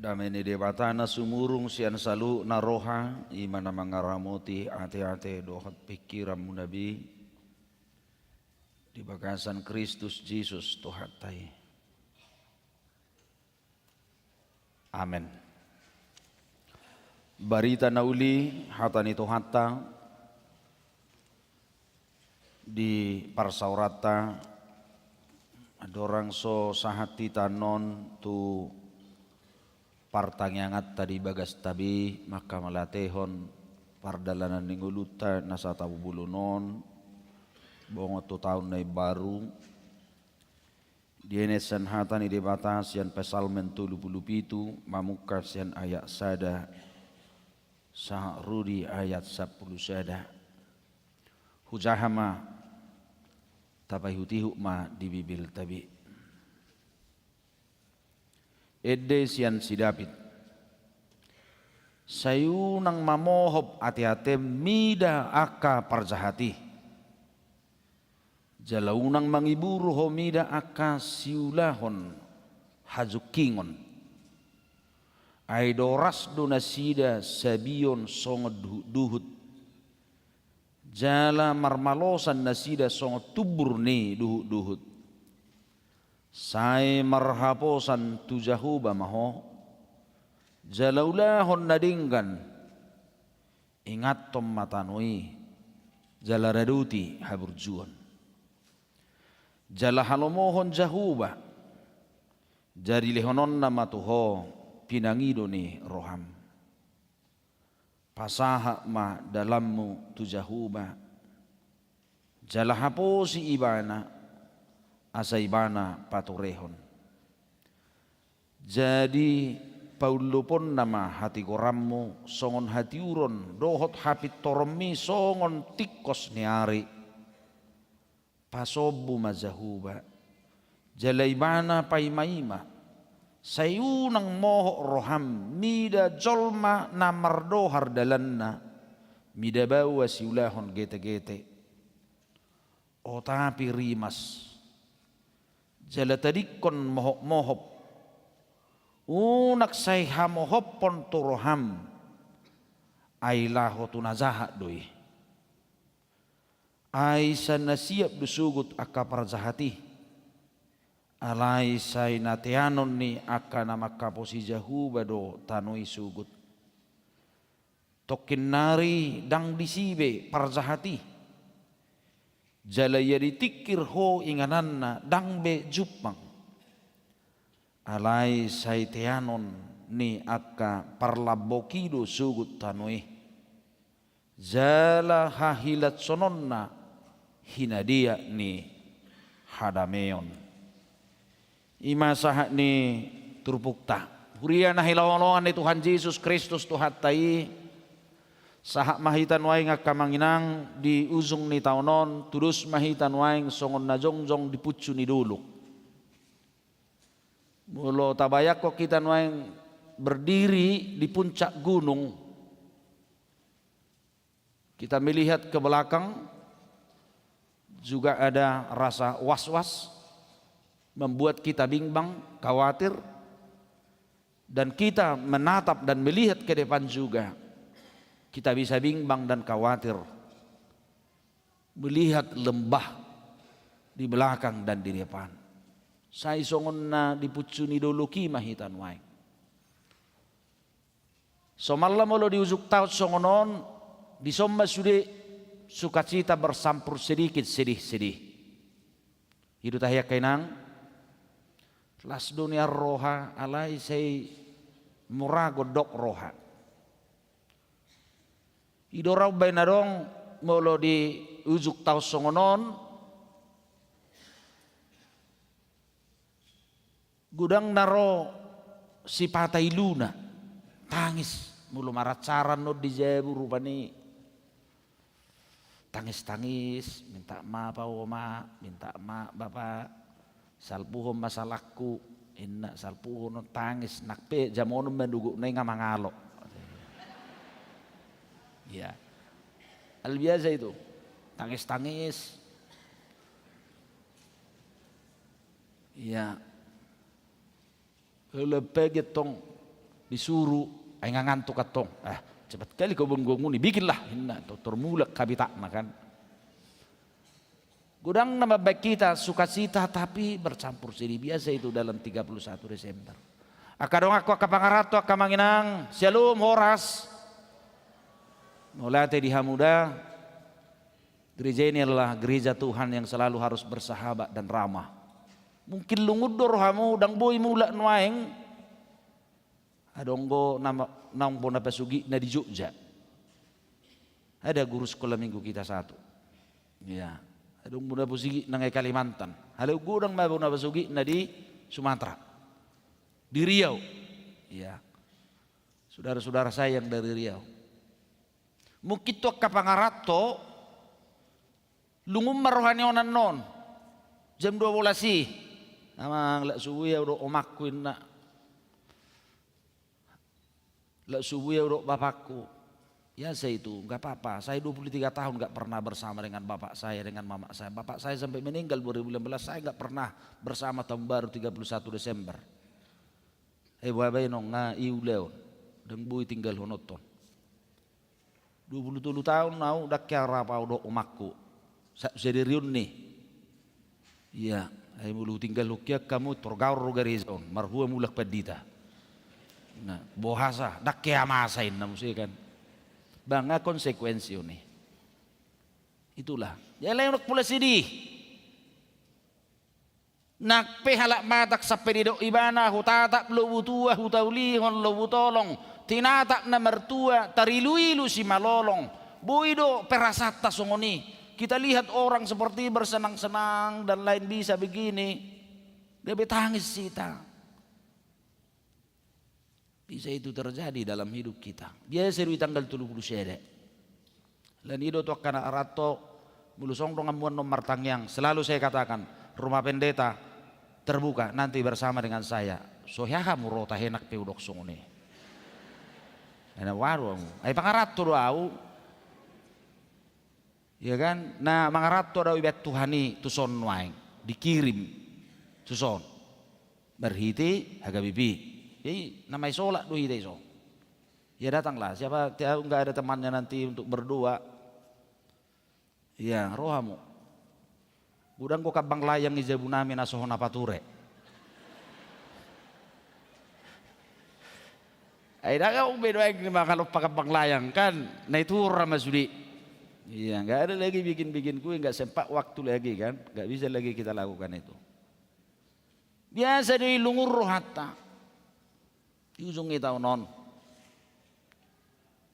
Dame ni Debata na sumurung sian saluhut na roha, i ma na mangaramoti ateate dohot pingkiranmuna be di bagasan Kristus Jesus Tuhanta i. Amen. Barita na uli, hata ni Tuhanta di parsaoranta, andorang so sahat hita annon tu partangianganta di bagasta be, manghamauliatehon pardalanan ni ngolunta na satahu bolon on, bongot tu taon na imbaru. Dienet sian hata ni Debata sian Psalmen tolu pulu pitu, mamungka sian ayat sada sahat ro di ayat sampulu sada. Hujaha ma, tapaihutihut ma di Bibelta be. Ende sian si David. Sai unang mamohop ateatem mida angka parjahat i. Jala unang mangiburu ho mida angka siulahon hajungkingon. Ai doras do nasida sabion songon duhutduhut. Jala marmalosan nasida songon tumbur ni duhutduhut. Sai marhaposan tu Jahowa ma ho. Jala ulahon na denggan. Ingathon ma tano i, jala radothon haburjuon. Jala halomohon Jahowa, jala dilehononna ma tu ho pinangido ni roham. Pasahat ma dalanmu tu Jahowa, jala haposi Ibana, asa Ibana paturehon. Jadi paulluponna ma hatigoranmu songon hatiuron dohot hapintoronmi songon tingkos ni ari. Pasombu ma Jahowa, jala Ibana paimaima, sai unang mohop roham mida jolma na mardohar dalanna, mida baoa siulahon getegete. Oto pe rimas, jala tadingkon mohopmohop. Unang sai hamohophon tu roham, ai laho tu na jahat do i. Ai sai na siap do sogot angka parjahat i. Alai sai na teanon ni angka na manghaposi Jahowa do tano i sogot. Tongkin nari ndang disi be parjahat i. Jala ia ditingkir ho ingananna ndang be jumpang. Alai sai teanon ni angka parlambok i do sogot tano i. Jala hahilatsononna hinadiak ni hadameon. I ma sahat ni turpukta. Huria na hinaholongan ni Tuhan Jesus Kristus Tuhanta i, sahat ma hita nuaeng angka amang inang di ujung ni taon on, tudos ma hita nuaeng songon na jongjong di puncu ni dolok. Molo tabayangkon hita nuaeng berdiri di puncak gunung, kita melihat ke belakang, juga ada rasa was-was, membuat kita bimbang, khawatir, dan kita menatap dan melihat ke depan juga, kita bisa bimbang dan khawatir melihat lembah di belakang dan di depan. Sai songon na di puncu ni dolok i ma hita nuaeng. Somalna molo di ujung taon songon on, dison ma sude sukacita bercampur sedikit sedih-sedih. I do tahe angka inang, las do nian roha, alai sai mura gondok roha. I do ra umbahen adong molo di ujung taon songon on, godang na ro sipata iluna, tangis, molo maracara on di jabu rupani. Tangis-tangis, minta maaf Oma, minta maaf Bapa, salpuhon ma salangku, inna salpuhon on tangis, nang pe jamonon ma nugukna i nga mangalo. Iya. Hal biasa itu. Tangis-tangis. Iya. Lalu pegi tong Disuru, ai nga ngantuk antong. Ah, cepat kali kau bangun i, bikinlah, ninna, tortor mulak habitakna kan. Godang na mambaen hita sukacita tapi bercampur sedih, biasa itu dalam tiga puluh satu Desember. Angka donganku, angka pangaranto, angka amang inang, syalom, horas. Mauliate di hamu da. Gereja ini adalah gereja Tuhan yang selalu harus bersahabat dan ramah. Mungkin lungun do rohamu, ndang boi mulak nuaeng. Adong do na, naung bona pasogitna di Jogja. Ada guru sekolah minggu kita satu. Ya. Adong bona pasogitna nang i Kalimantan. Halaho godang ma bona pasogitna di Sumatera. Di Riau. Ya. Saudara-saudara saya yang dari Riau. Mungkin tu angka pangaranto, lungun ma roha ni on annon. Jam dua belas i. Amang, lak subuhi au dohot omakku, ninna. Lak subuhi au dohot bapakku. Biasa itu, nggak apa-apa. Saya dua puluh tiga tahun nggak pernah bersama dengan bapak saya, dengan mamak saya. Bapak saya sampai meninggal dua ribu lima belas, saya nggak pernah bersama tahun baru tiga puluh satu Desember. Eh, boha baenon, nga i ulaon. Ndang boi tinggalhononton. Dua puluh tolu taon au ndang hea rap au dohot omakku. Sa-, sadarion ni. Iya, ai molo hutinggalhon hian hamu, torgaor do gareja on, marhua mulak pandita. Nah, boha sa, ndang hea masa, ninna muse kan. Ba nga konsekuensi on i. Itulah. Jala unang pola sedih. Nang pe halak Batak sampe didok ibana, hutatap lobu tua, hutaulihon lobu tolong, tinatap na martua, tarilu-ilu simalolong. Boi do perasanta songon i. Kita lihat orang seperti bersenang-senang dan lain bisa begini. Gabe tangis hita. Bisa itu terjadi dalam hidup kita. Biasa do i tanggal tolu pulu sada. Alani i do tu angka na aranto, molo songon donganmu annon martangiang, selalu saya katakan, rumah pendeta terbuka, nanti bersama dengan saya. So hea hamu ro tahe, nang pe hudok songon i. Ai na boha do hamu. Ai pangaranto do au. Iya kan? Na mangaranto do au ibaen Tuhan i tuson nuaeng, dikirim tuson marhite H K B P. Jadi na maisolat do hita i so. Ya datanglah, siapa tahu nggak ada temannya nanti untuk berdoa. Ya, ro hamu. Godang do kambang layang i jabu nami na so hona pature. Ai ndang adong be nuaeng na mangalompa kambang layang kan, na i tu hurang ma sude. Iya, nggak ada lagi bikin-bikin kue, nggak sempat waktu lagi kan, nggak bisa lagi kita lakukan itu. Biasa do i lungun rohanta di ujung ni taon on.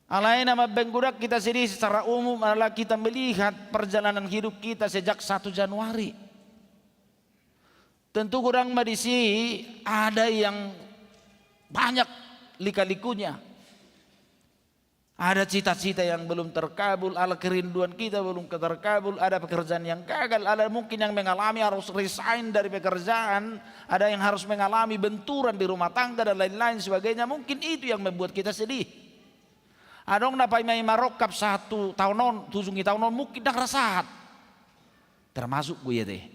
Alai na mambaen godang hita sedih secara umum adalah kita melihat perjalanan hidup kita sejak satu Januari. Tentu godang ma disi ada yang banyak lika-likunya. Ada cita-cita yang belum terkabul, ada kerinduan kita belum terkabul, ada pekerjaan yang gagal, ada mungkin yang mengalami harus resign dari pekerjaan, ada yang harus mengalami benturan di rumah tangga dan lain-lain sebagainya. Mungkin itu yang membuat kita sedih. Adong na paima-ima rongkap sahat tu taon on, tu ujung ni taon on, mungkin ndang ra sahat. Termasuk gue, iya te.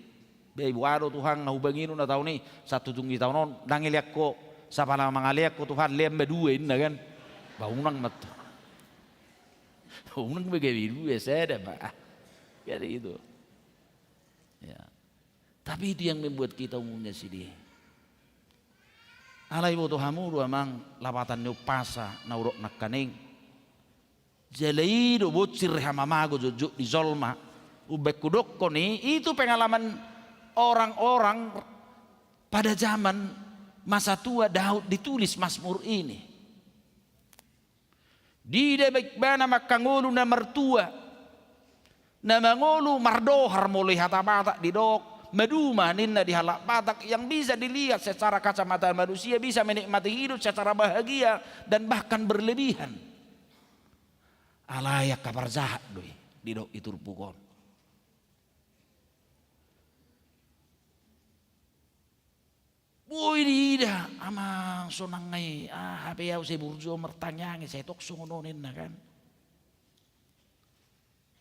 Be, boha do Tuhan, nga hubanginon na taon i, sahat tu ujung ni taon on, ndang ilean ho sapala mangalean ho Tuhan, lean ma dua, ninna kan. Ba unang ma tu. Unang ma gabe dua, sada ma. Ah, jadi itu. Ya. Tapi itu yang membuat kita umumnya sedih. Alai boto hamu do amang, lapatan ni umpasa na hudok nangkaning. Jala i do bonsir re hamamago jotjot di jolma. Umbaen hudokkon i, itu pengalaman orang-orang pada zaman masa tua Daud ditulis Mazmur ini. Diida ibana ma angka ngolu na martua, na mangolu mardohar, molo i hata Batak didok maduma ninna di halak Batak, yang bisa dilihat secara kacamata manusia, bisa menikmati hidup secara bahagia dan bahkan berlebihan. Alai angka parjahat do i didok di turpuk on. Boi diida, amang, sonang i, ah, hape au sai burju martangiang i, sai tong songon on ninna kan.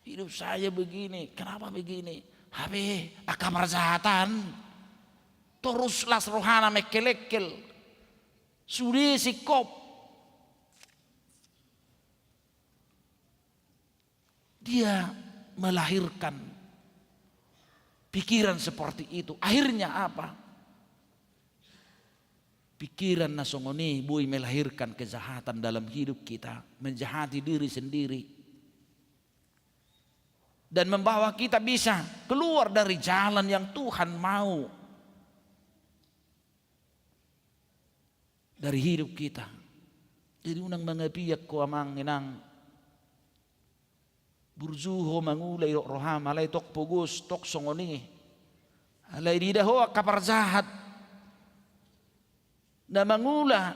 Hidup saya begini, kenapa begini? Hape angka parjahatan. Torus las rohana mengkelengkel. Sude singkop. Dia melahirkan pikiran seperti itu. Akhirnya apa? Pikiran na songon i boi melahirkan kejahatan dalam hidup kita, menjahati diri sendiri, dan membawa kita bisa keluar dari jalan yang Tuhan mau dari hidup kita. Jadi unang mangapiak ho amang inang. Burju ho mangula i dok roham, alai tong pogos, tong songon i. Alai diida ho angka parjahat na mangula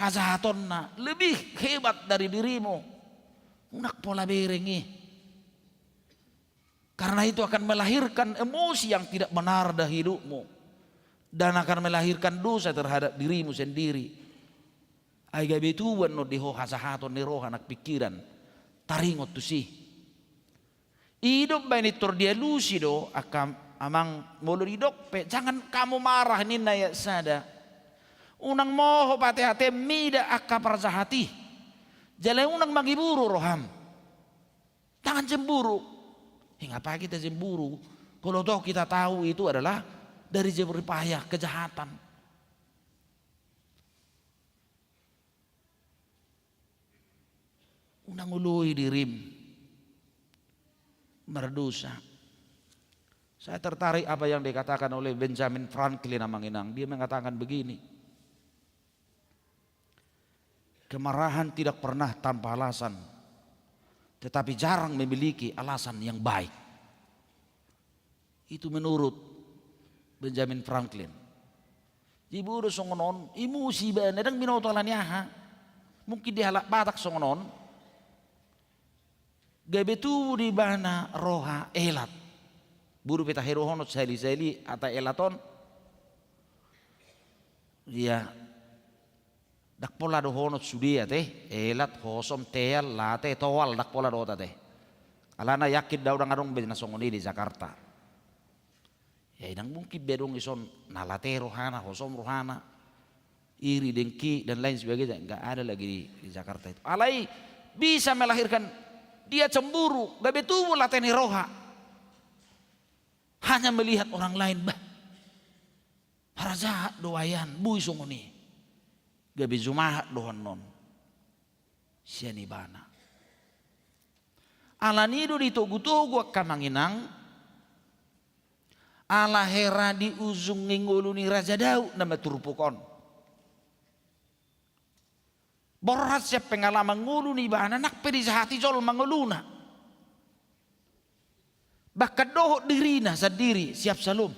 hajahatonna lebih hebat dari dirimu. Unang pola bereng i. Karena itu akan melahirkan emosi yang tidak benar dalam hidupmu. Dan akan melahirkan dosa terhadap dirimu sendiri. Ai gabe tubu annon di ho hajahaton ni roha nang pikiran. Taringot tusi. I do umbahen i tor dialusi do angka amang, molo didok pe, "Jangan kamu marah," ninna ayat sada. Unang moho pateatean mida angka parjahat i. Jala unang magiburu roham. Jangan cemburu. Ingat, apa kita cemburu? Kalau toh kita tahu itu adalah dari jerih payah, kejahatan. Unang oloi dirim mardosa. Saya tertarik apa yang dikatakan oleh Benjamin Franklin, amang inang. Dia mengatakan begini, "Kemarahan tidak pernah tanpa alasan, tetapi jarang memiliki alasan yang baik." Itu menurut Benjamin Franklin. Jadi molo songon on, emosi ibana, ndang binoto ala ni aha. Mungkin di halak Batak songon on, gabe tubu di ibana roha elat. Boru pe tahe dohonon sahali-sahali hata elat on. Ia, ndang pola dohonon sude ate, elat, hosom, teal, late, toal, ndang pola dohot ate. Alana yakin do au ndang adong be na songon i di Jakarta. Ia, ndang mungkin be adong dison na late rohana, hosom rohana, iri, dengki, dan lain sebagainya. Nggak ada lagi di, di Jakarta itu. Alai bisa melahirkan dia cemburu, gabe tubu late ni roha. Hanya melihat orang lain, bah, harajahat do ai an, boi songon i. Gabe jumahat do annon sian ibana. Ala ni do ditogu-togu angka amang inang, ala hera di ujung ni ngolu ni Raja Daud nama turpuk on. Borhat sian pengalaman ngolu ni ibana, nang pe dijahati jolma ngoluna. Bahkan dohot dirina sandiri si Absalom.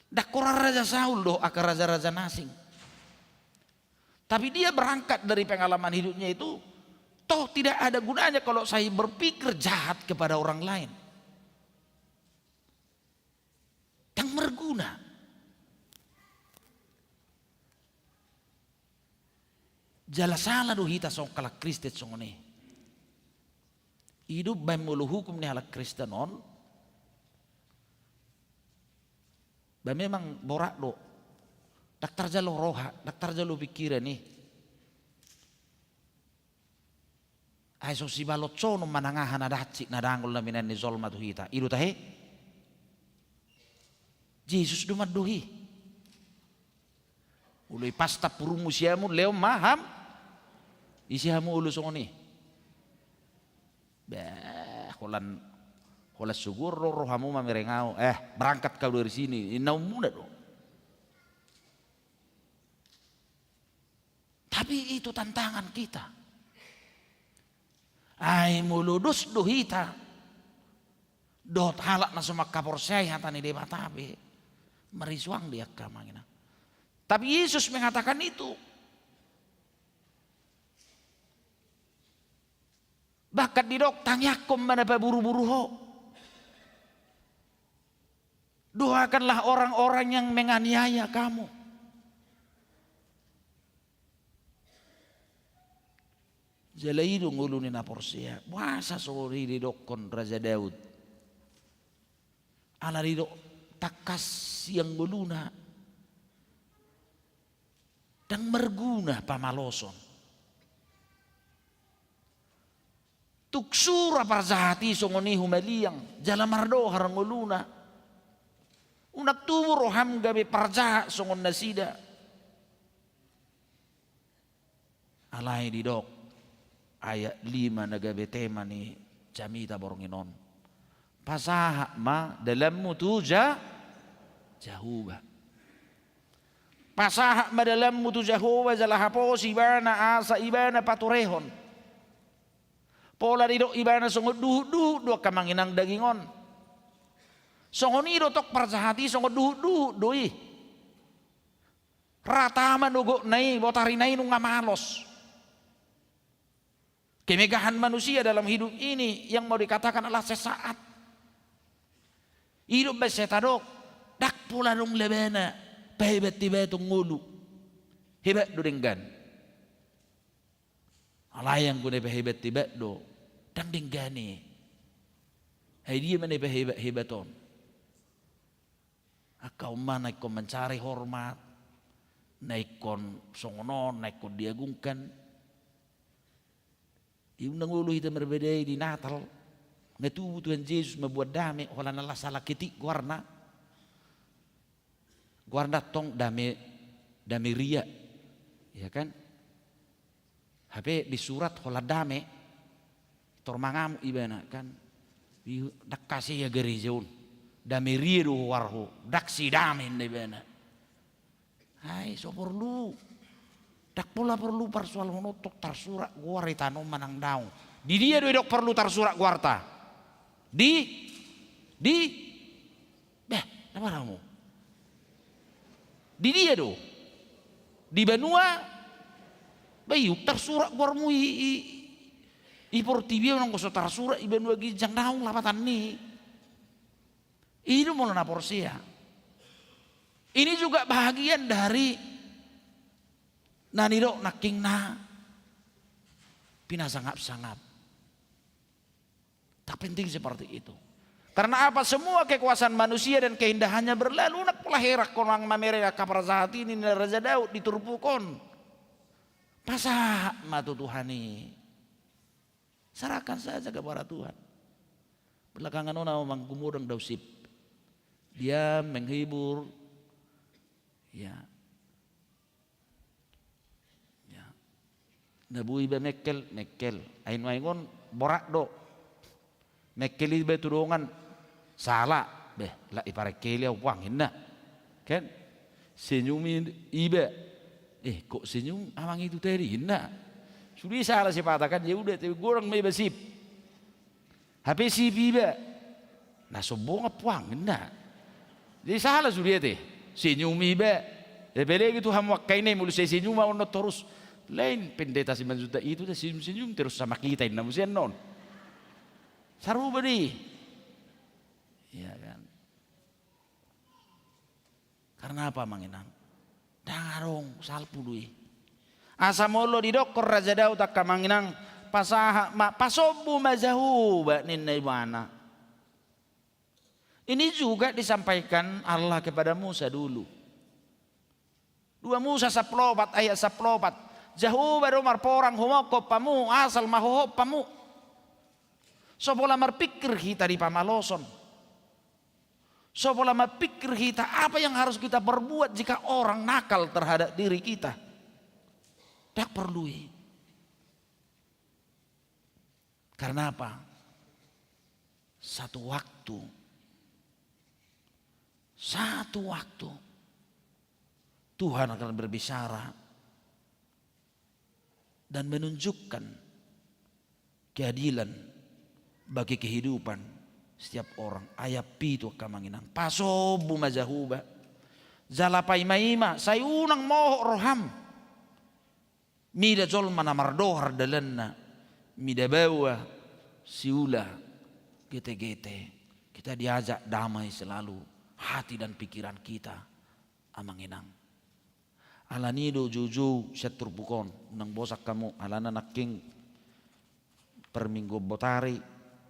Ndang holan Raja Saul dohot angka raja-raja na asing. Tapi dia berangkat dari pengalaman hidupnya itu, toh tidak ada gunanya kalau saya berpikir jahat kepada orang lain. Ndang marguna. Jala sala do hita songon halak Kristen songon i. I do umbahen molo hukum ni halak Kristen on, bah, memang borat do. Ndang tarjalo roha, ndang tarjalo pikiran i. Ai so sibalotsonon manang aha na dansik na dangol na binahen ni jolma tu hita. I do tahe? Jesus do mandohi. Olo, ipas tampurungmu siamun, lehon ma ham. Ise hamu olo songon i? Bah, holan, holan sugur do rohamu mamereng au. Eh, berangkat kau dari sini. Inna ummuna do. Tapi itu tantangan kita. Ai molo dos do hita dohot halak na so mangkaporseai hata ni Debata be, marisuang di angka amang inang. Tapi Yesus mengatakan itu. Bahkan didok, tangiangkon ma na paburu-buru ho. Doakanlah orang-orang yang menganiaya kamu. Jala i do ngolu ni na porsea. Boasa so didokkon Raja Daud? Ala didok tangkas sian ngoluna. Ndang marguna pamaloson. Tung sura parjahat i songon i humaliang, jala mardohar ngoluna. Unang tubu roham gabe parjahat songon nasida. Alai didok ayat lima na gabe tema ni jamita borngin on: Pasahat ma dalanmu tu Ja-, Jahowa. Pasahat ma dalanmu tu Jahowa, jala haposi ibana asa ibana paturehon. Pola didok ibana songon duhutduhut do angka amang inang daging on. Songon i do tong parjahat i, songon duhutduhut do i. Rata manogotna i, botarina i nunga malos. Kemegahan manusia dalam hidup ini yang mau dikatakan adalah sesaat. I do umbahen sai tadok, ndang pola adong labana pahebat-hebatan ngolu. Hebat do denggan. Alai anggo na pahebat-hebat do, ndang denggan i. Ai dia ma na pahebat-hebat on? Angka on ma na ingkon mancari hormat, na ingkon songon on, na ingkon diagungkan. Iuna ngolu hita marbadai di Natal, nga tubu Tuhan Jesus mamboan dame, holan na las ala ketik goarna. Goarna tong dame, dame ria, ya kan? Hape disurat holan dame, tor mangamuk ibana kan. Ndang hasea gareja on. Dame ria do hugoarhu, ndang sidame ninna ibana. Ai so porlu. Ndang pola porlu parsoalhon on tong tarsurat goar i tano manang daong. Di dia do idok porlu tarsurat goarta? Di, di, bah, na mana hamu? Di dia do? Di banua? Bah, iuk tarsurat goarmu i, i, i portibi on, anggo so tarsurat i banua ginjang, daong lapatan ni i. I do molo na porsea. Ini juga bahagian dari na nidok nangkin na pinasangap-sangap. Tak penting seperti itu. Karena apa? Semua kekuasaan manusia dan keindahannya berlalu. Unang pola heran ho nang mamereng angka parjahat i, ninna Raja Daud di turpuk on. Pasahat ma tu Tuhan i. Serahkan saja kepada Tuhan. Belakangan on au manggumodang do sip. Dia menghibur. Ya. Ya. Na boi iba mengkel, mengkel. Ai nuaeng on borat do. Mengkel iba tu dongan, sala. Beh, lak diparengkeli au puang, ninna. Kan? Senyum i-, iba. Eh, kok senyum amang itu tadi, ninna. Sude sala sipata kan, ya udah, tapi godang ma iba sip. Hape sip iba. Na sombong au puang, ninna. Jadi sala sude ate. Senyum iba. Apalagi tu hamu angka ina i, molo sai senyum au on torus. Lain pendeta Simanjuntak itu, dah senyum-senyum terus sama kita, ninna muse annon. Sarupa do i. Iya kan? Karena apa, amang inang? Ndang adong salpu do i. Asa molo didokkon Raja Daud angka amang inang, pasahat ma, pasombu ma Jahowa ninna ibana. Ini juga disampaikan Allah kepada Musa dulu. Dua Musa sampulu opat ayat sampulu opat. Jahowa do marporang humongkop hamu, asal ma hohop hamu. So pola marpikir hita di pamaloson. So pola marpikir hita apa yang harus kita perbuat jika orang nakal terhadap diri kita. Ndang porlu i. Karena apa? Satu waktu, satu waktu Tuhan akan berbicara dan menunjukkan keadilan bagi kehidupan setiap orang. Ayat pitu angka amang inang, pasombu ma Jahowa, jala paimaima, sai unang mohop roham. Mida jolma na mardohar dalanna, mida baoa siula getegete. Kita diajak damai selalu hati dan pikiran kita, amang inang. Alani do joujou sian turpuk on, unang bosan hamu, alana nangkin parmingguon botari,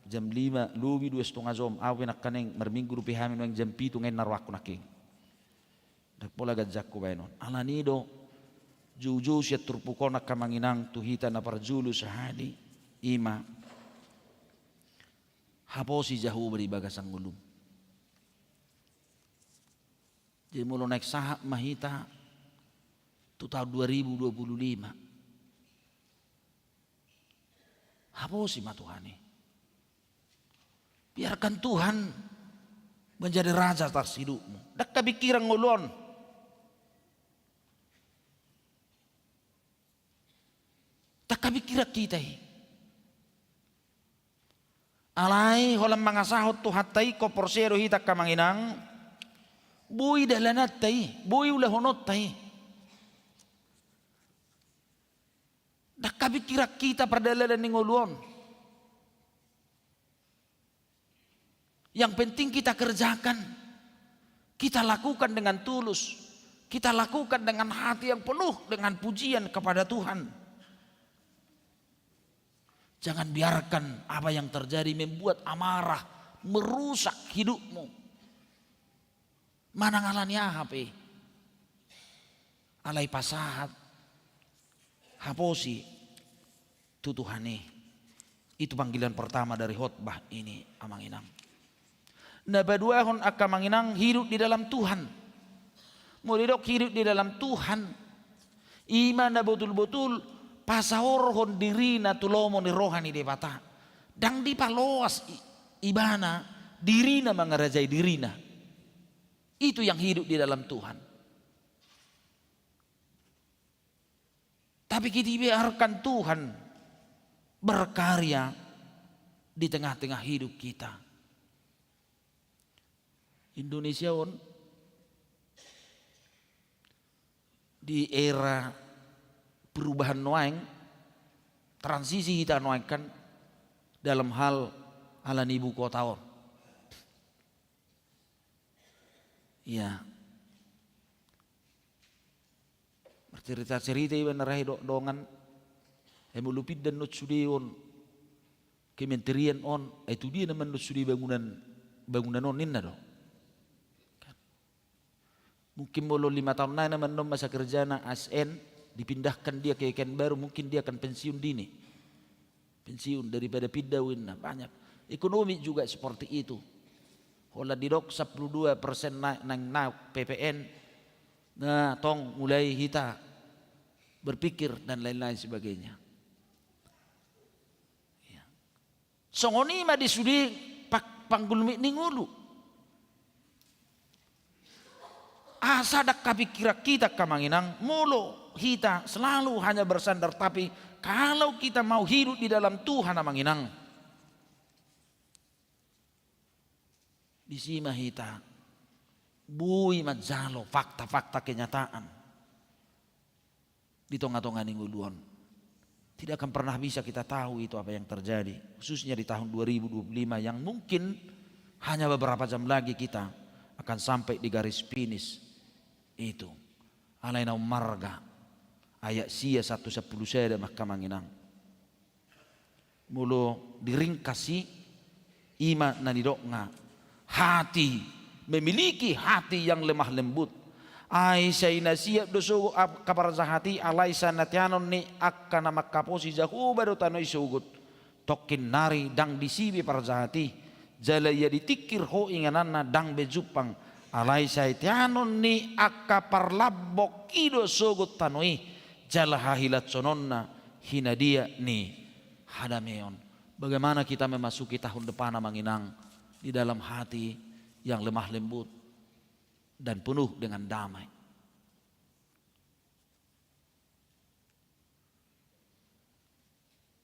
jam lima lobi dua stonga jom, au pe nangkaning marminggu dope hami nuaeng jam pitu nunga inna rohangku nangkin. Ndang pola ganjangku baenon. Alani do joujou sian turpuk on angka amang inang tu hita na parjolo sahali, ima Haposi Jahowa di bagasan ngolum. Jadi molo naeng sahat ma hita tu tahun dua ribu dua puluh lima, haposi ma Tuhan i. Biarkan Tuhan menjadi raja atas hidupmu. Ndang hapikiran ngolu on. Ndang hapikiran hita i. Alai holan mangasahon Tuhanta i, ingkon porsea do hita angka amang inang, boi dalananta i, boi ulahononta i. Ndang hapikiran hita pardalanan ni ngolu on. Yang penting kita kerjakan, kita lakukan dengan tulus, kita lakukan dengan hati yang penuh dengan pujian kepada Tuhan. Jangan biarkan apa yang terjadi membuat amarah, merusak hidupmu. Manang ala ni aha pe, alai pasahat haposi tu Tuhan i. Itu panggilan pertama dari khotbah ini, amang inang. Na paduahon, angka amang inang, hidup di dalam Tuhan. Molo didok hidup di dalam Tuhan, i ma na botul-botul pasaorhon dirina tu lomo ni roha ni Debata. Ndang dipaloas i-, ibana dirina mangarajai dirina. Itu yang hidup di dalam Tuhan. Tapi kita biarkan Tuhan berkarya di tengah-tengah hidup kita. Indonesia on di era perubahan nuaeng, transisi hita nuaeng kan, dalam hal ala ni ibu kota on. Iya. Marcerita-cerita iba na rahe do-, dongan. Ai molo pinda annon sude on, kementerian on, ai tu dia nama annon sude bangunan, bangunan on, ninna do. Mungkin molo lima tahun nai nama annon masa kerjana A S N, dipindahkan dia ke Pekanbaru, mungkin dia akan pensiun dini. Pensiun daripada pinda, ninna. Banyak. Ekonomi juga seperti itu. Holan didok sampulu dua persen na-, naeng naik P P N, na tong mulai hita berpikir dan lain-lain sebagainya. Ya. Songon i ma di sude pa-, panggulmit ni ngolu. Asa ndang hapikiran hita, angka amang inang, molo hita selalu hanya bersandar, tapi kalau kita mau hidup di dalam Tuhan, amang inang, disi ma hita boi manjalo fakta-fakta kenyataan di tonga-tonga ni ngolu on. Tidak akan pernah bisa kita tahu itu apa yang terjadi, khususnya di tahun dua ribu dua puluh lima yang mungkin hanya beberapa jam lagi kita akan sampai di garis finish itu. Alai na ummarga, ayat sia sahat tu sampulu sada ma, angka amang inang. Molo diringkas i, i ma na nidokna, hati, memiliki hati yang lemah lembut. Ai sai na siap do sogot angka parjahat i, alai sai na teanon ni angka na manghaposi Jahowa do tano i sogot. Tongkin nari ndang disi be parjahat i, jala ia ditingkir ho ingananna, ndang be jumpang. Alai sai teanon ni angka parlambok i do sogot tano i, jala hahilashononna hinadia ni hadameon. Bagaimana kita memasuki tahun depan, amang inang, di dalam hati yang lemah lembut dan penuh dengan damai?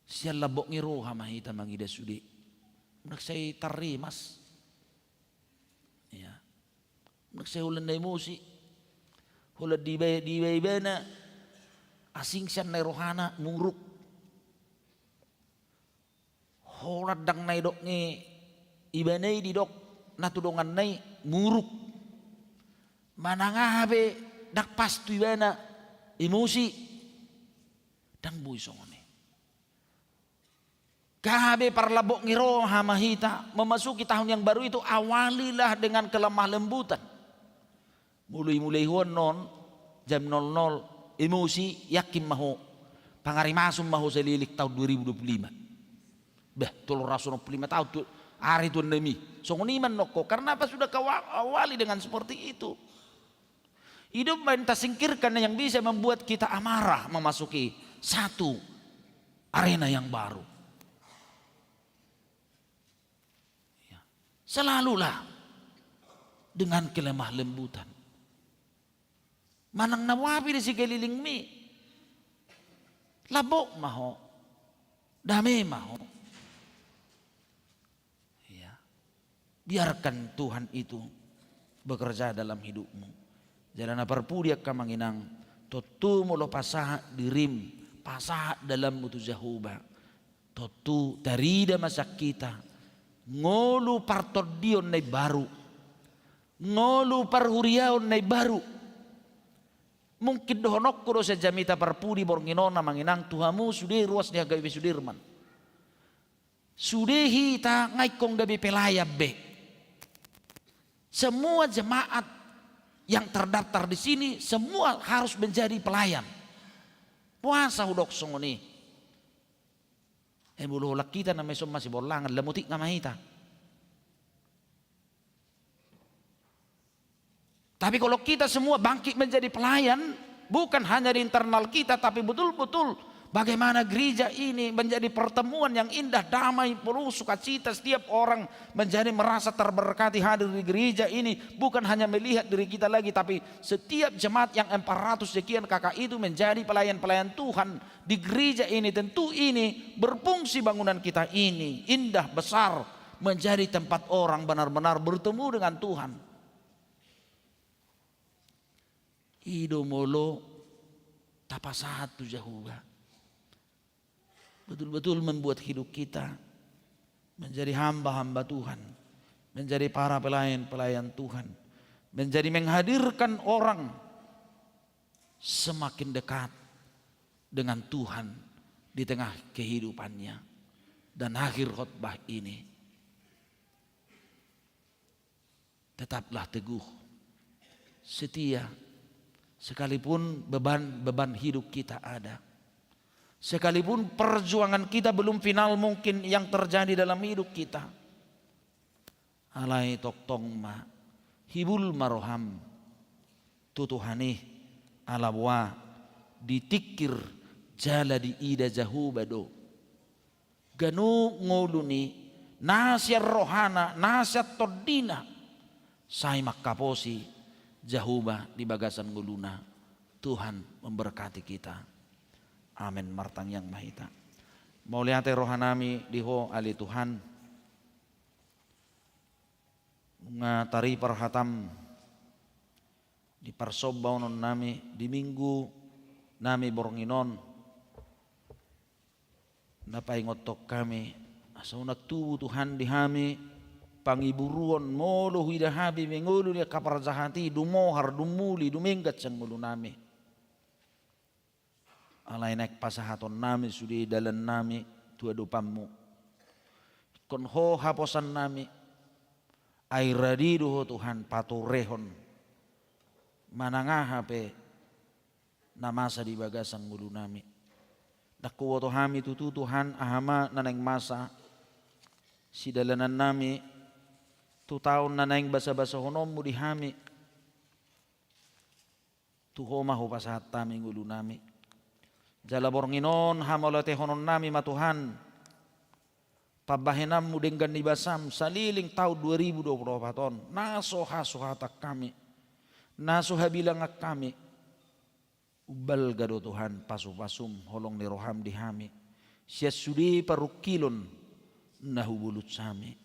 Sian lambok ni roha ma hita mangida sude. Unang sai tarrimas. Ya. Unang sai holan na emosi. Holan diba-, dibaibana asing sian na i rohana, muruk. Holan ndang na idok ni ibana i didok na tu donganna i, muruk. Manang aha pe ndang pas tu ibana, emosi. Ndang boi songon i. Gabe parlambok ni roha ma hita memasuki tahun yang baru itu, awalilah dengan kelemah lembutan. Molo imulai ho annon jam nol nol, emosi, yakin ma ho, pangarimason ma ho saleleng tahun dua ribu dua puluh lima. Bah, tolu ratus onom puluh lima tahun tu, Ari tuan nami, songon i ma annon ho, karena apa sudah kau awali dengan seperti itu. I do umbahen tasingkirkan yang bisa membuat kita amarah memasuki satu arena yang baru. Ya. Selalulah dengan kelemah lembutan. Manang na boha pe di sekelilingmi, lambok ma ho, dame ma ho. Ya. Biarkan Tuhan itu bekerja dalam hidupmu. Jala na parpudi angka amang inang, tontu molo pasahat dirim, pasahat dalanmu tu Jahowa, tontu tarida ma sian hita ngolu partondion na imbaru, ngolu parhuriaon na imbaru. Mungkin dohononku do sian jamita parpudi borngin on, amang inang, tu hamu sude ruas ni H K B P Sudirman. Sude hita nga ingkon gabe pelayan be. Semua jemaat yang terdaftar di sini, semua harus menjadi pelayan. Boasa hudok songon i? Eh, molo holan hita na mesom masibollangan, lamotik nga ma hita. Tapi kalau kita semua bangkit menjadi pelayan, bukan hanya di internal kita, tapi betul-betul bagaimana gereja ini menjadi pertemuan yang indah, damai, penuh sukacita. Setiap orang menjadi merasa terberkati hadir di gereja ini, bukan hanya melihat diri kita lagi, tapi setiap jemaat yang empat ratus sekian K K I itu menjadi pelayan-pelayan Tuhan di gereja ini. Tentu ini berfungsi bangunan kita ini indah, besar, menjadi tempat orang benar-benar bertemu dengan Tuhan. I do molo tapasahat tu Jahowa, betul-betul membuat hidup kita menjadi hamba-hamba Tuhan, menjadi para pelayan-pelayan Tuhan, menjadi menghadirkan orang semakin dekat dengan Tuhan di tengah kehidupannya. Dan akhir khotbah ini, tetaplah teguh, setia, sekalipun beban-beban hidup kita ada, sekalipun perjuangan kita belum final mungkin yang terjadi dalam hidup kita. Alai tongtong ma, hibul ma roham tu Tuhan i, ala boha ditingkir jala diida Jahowa do ganup ngolu ni na sian rohana, na sian tondina, sai mangkaposi Jahowa di bagasan ngoluna. Tuhan memberkati kita. Amen. Martangiang ma hita. Mauliate rohanami di Ho ale Tuhan. Nunga taripar hatam di parsombaononnami di minggunami borngin on, na paingothon hami asa unang tubu Tuhan di hami pangiburuon molo huida hami be ngolu ni angka parjahat i, dumohar, dumuli, dumenggan sian ngolunami. Alai naeng pasahatonnami sude dalannami tu adopanmu. Ingkon Ho haposannami. Ai radi do Ho Tuhan paturehon manang aha pe na masa di bagasan ngolunami. Ndang huboto hami tutu Tuhan aha ma na naeng masa sidalanannami tu taon na naeng basabasahononmu di hami. Tu Ho ma hupasahat hami ngolunami. Jala borngin on hamauliatehononnami ma Tuhan pambahenanmu denggan ni basam saleleng taon dua ribu dua puluh opat on, na so hasuhatan hami, na so habilangan hami. Umbalga do Tuhan pasupasum, holong ni roham di hami sian sude parungkilon na hubulut hami.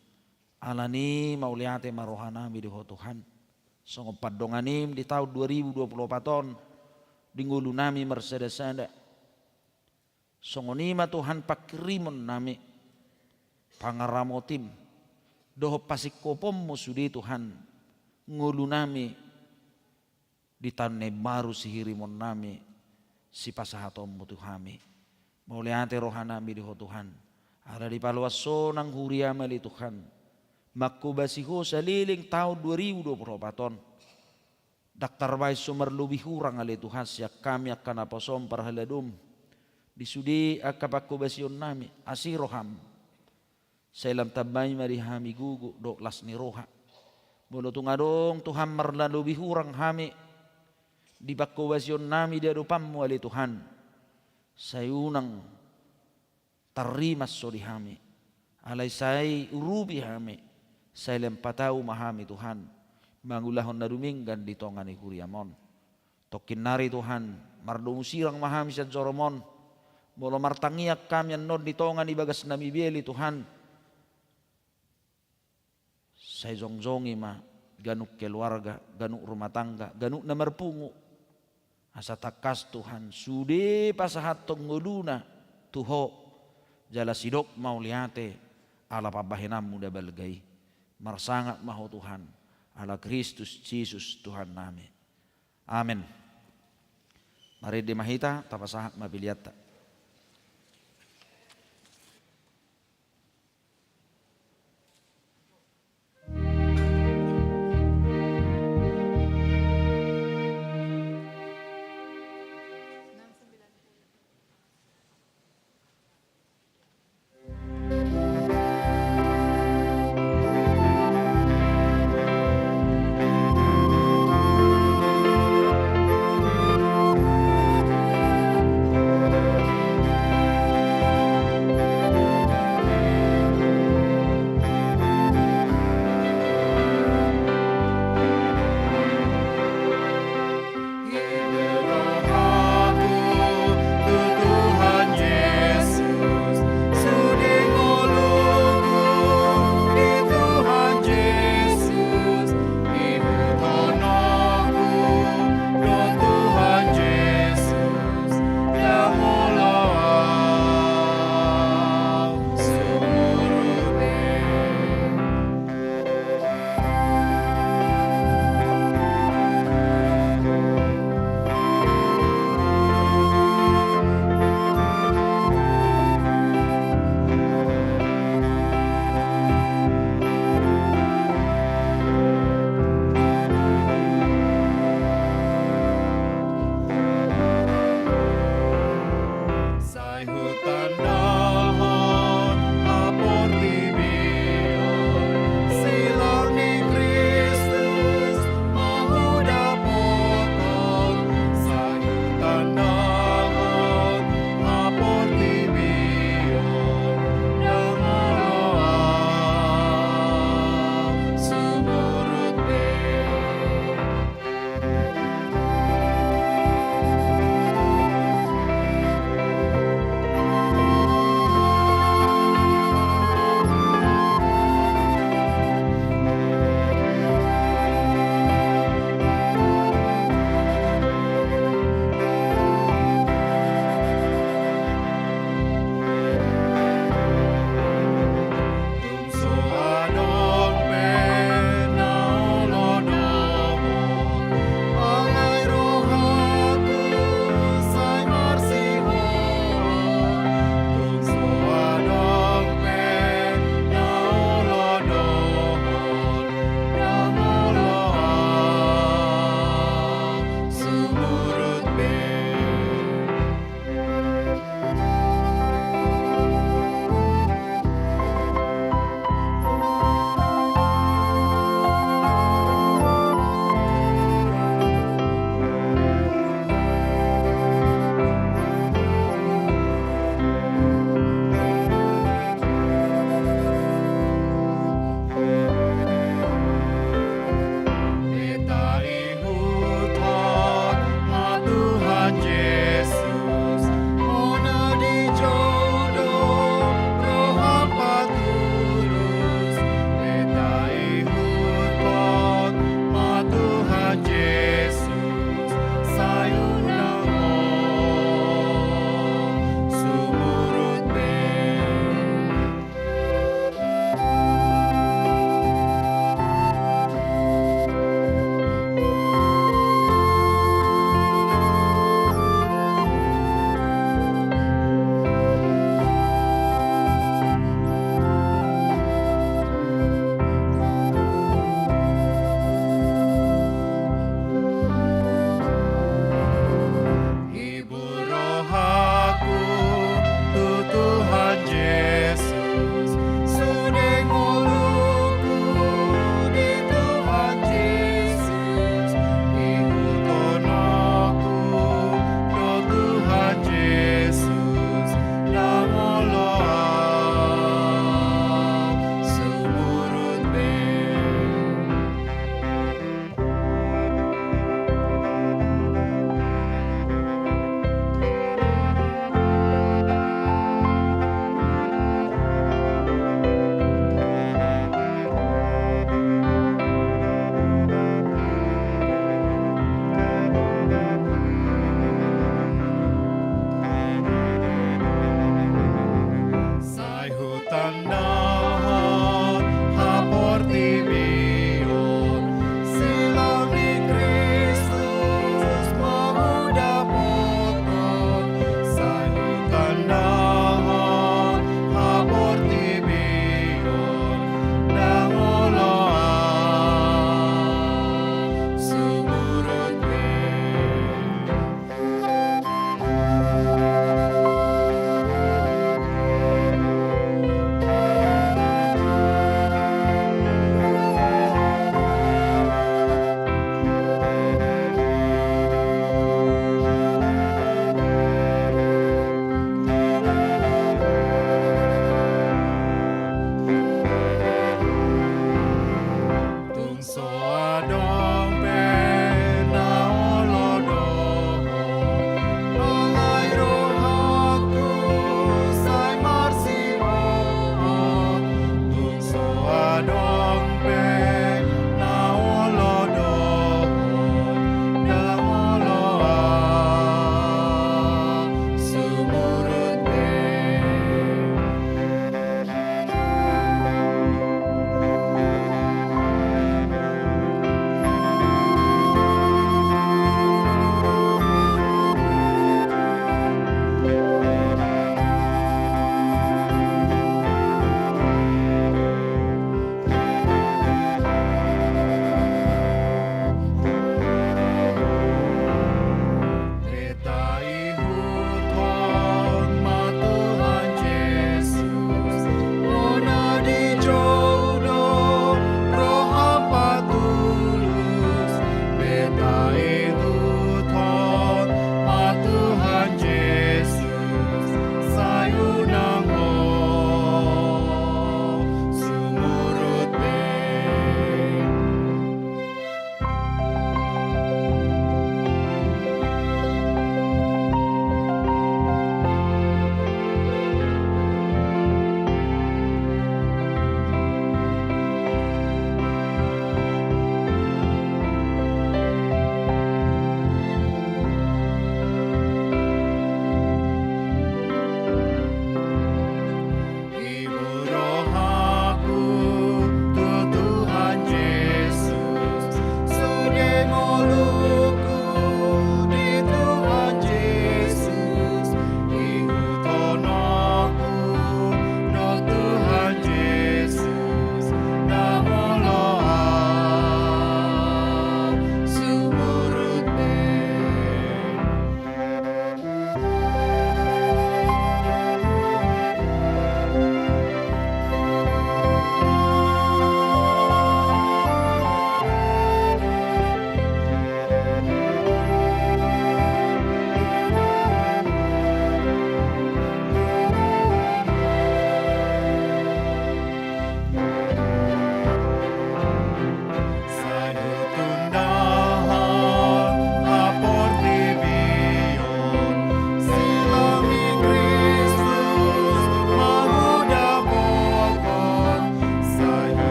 Alani mauliate ma rohanami di Ho Tuhan. Songon pandonganim di taon dua ribu dua puluh opat on di ngolunami marsadasada. Songon i ma Tuhan panghirimonnami, pangaramotim dohot pasingkoponmu sude Tuhan ngolunami di taon na imbaru sihirimonnami sipasahatonmu tu hami. Mauliate rohanami di Ho Tuhan. Ala dipaloas Ho nang huriam ale Tuhan, mangkobasi Ho saleleng taon dua ribu dua puluh opat on. Ndang tarbahen so marlobi hurang ale Tuhan sian hami angka naposom parhaladom di sude angka pangkobasionnami. Asi roham Sai lam tambai ma di hami gogo dohot las ni roha. Molo tung adong Tuhan marnalobi hurang hami di pangkobasionnami di adopanmu ale Tuhan, sai unang tarrimas ho di hami. Alai sai urupi hami, sai lam patau ma hami Tuhan, mangulahon na dumenggan di tonga ni huriam on. Tongkin nari Tuhan, mardomu sirang ma hami sian jorom on. Molo martangiang hami annon di tonga ni bagasnami beli Tuhan, sai jongjongi ma ganup keluarga, ganup rumah tangga, ganup na marpungu. Asa tangkas Tuhan, sude pasahathon ngoluna tu Ho, jala sidok mauliate ala pambahenanmu na balga i. Marsangap ma Ho Tuhan, ala Kristus Jesus Tuhannami. Amen. Marende ma hita, tapasahat ma peleanta.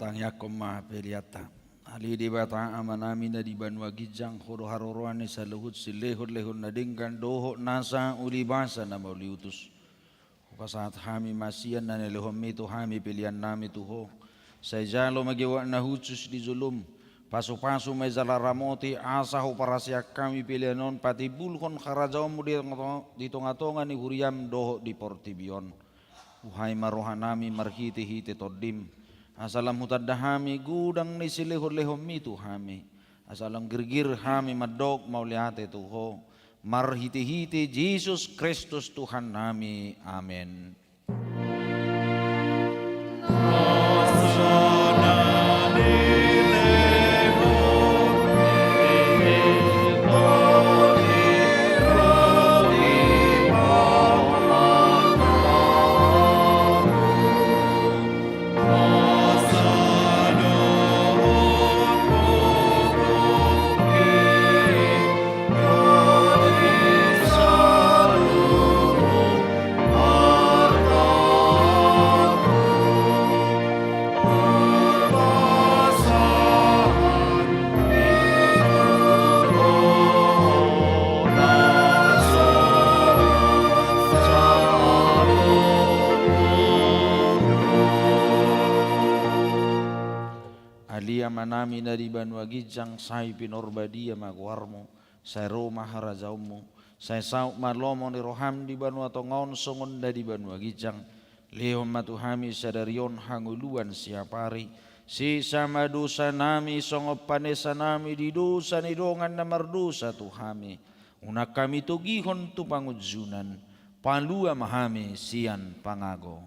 Tangiangkon ma peleanta. Ale Debata Amanami na di banua ginjang, Ho do haroroan ni saluhut silehonlehon na denggan dohot nasa ulibasa na mauliutus. Hupasahat hami ma sian na nilehonmi tu hami peleannami tu Ho. Sai jalo ma goar na hushus di jolom. Pasupasu ma i jala ramoti asa huparhaseang hami pelean on patimbulhon harajaonmu di tonga-, di tongatonga ni huriam dohot di portibi on. Buhai ma rohanami marhitehite Tondim, asa lam hutanda hami godang ni silehonlehonmi tu hami, asa lam girgir hami mandok mauliate tu Ho, marhitehite Jesus Kristus Tuhannami. Amen. Ale Amanami na di banua ginjang, sai pinarbadia ma goarmu, sai ro ma harajaonmu, sai saut ma lomo ni roham di banua tonga on songon na di banua ginjang. Lehon ma tu hami sadari on hangoluan siapari, sesa ma dosanami songon panesanami di dosa ni dongan na mardosa tu hami. Unang hami togihon tu pangunjunan, palua ma hami sian pangago.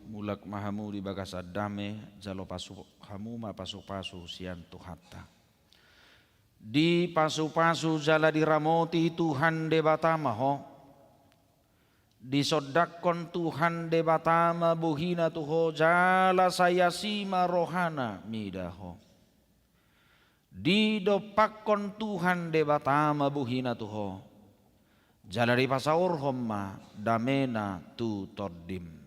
Mulak ma hamu di bagasan dame, jalo pasu-, hamu ma pasupasu sian Tuhanta. Dipasupasu jala diramoti Tuhan Debata ma ho. Disondangkon Tuhan Debata ma bohina tu ho, jala sai asi ma rohana mida ho. Didompakkon Tuhan Debata ma bohina tu ho, jala dipasaorhon ma damena tu tondim.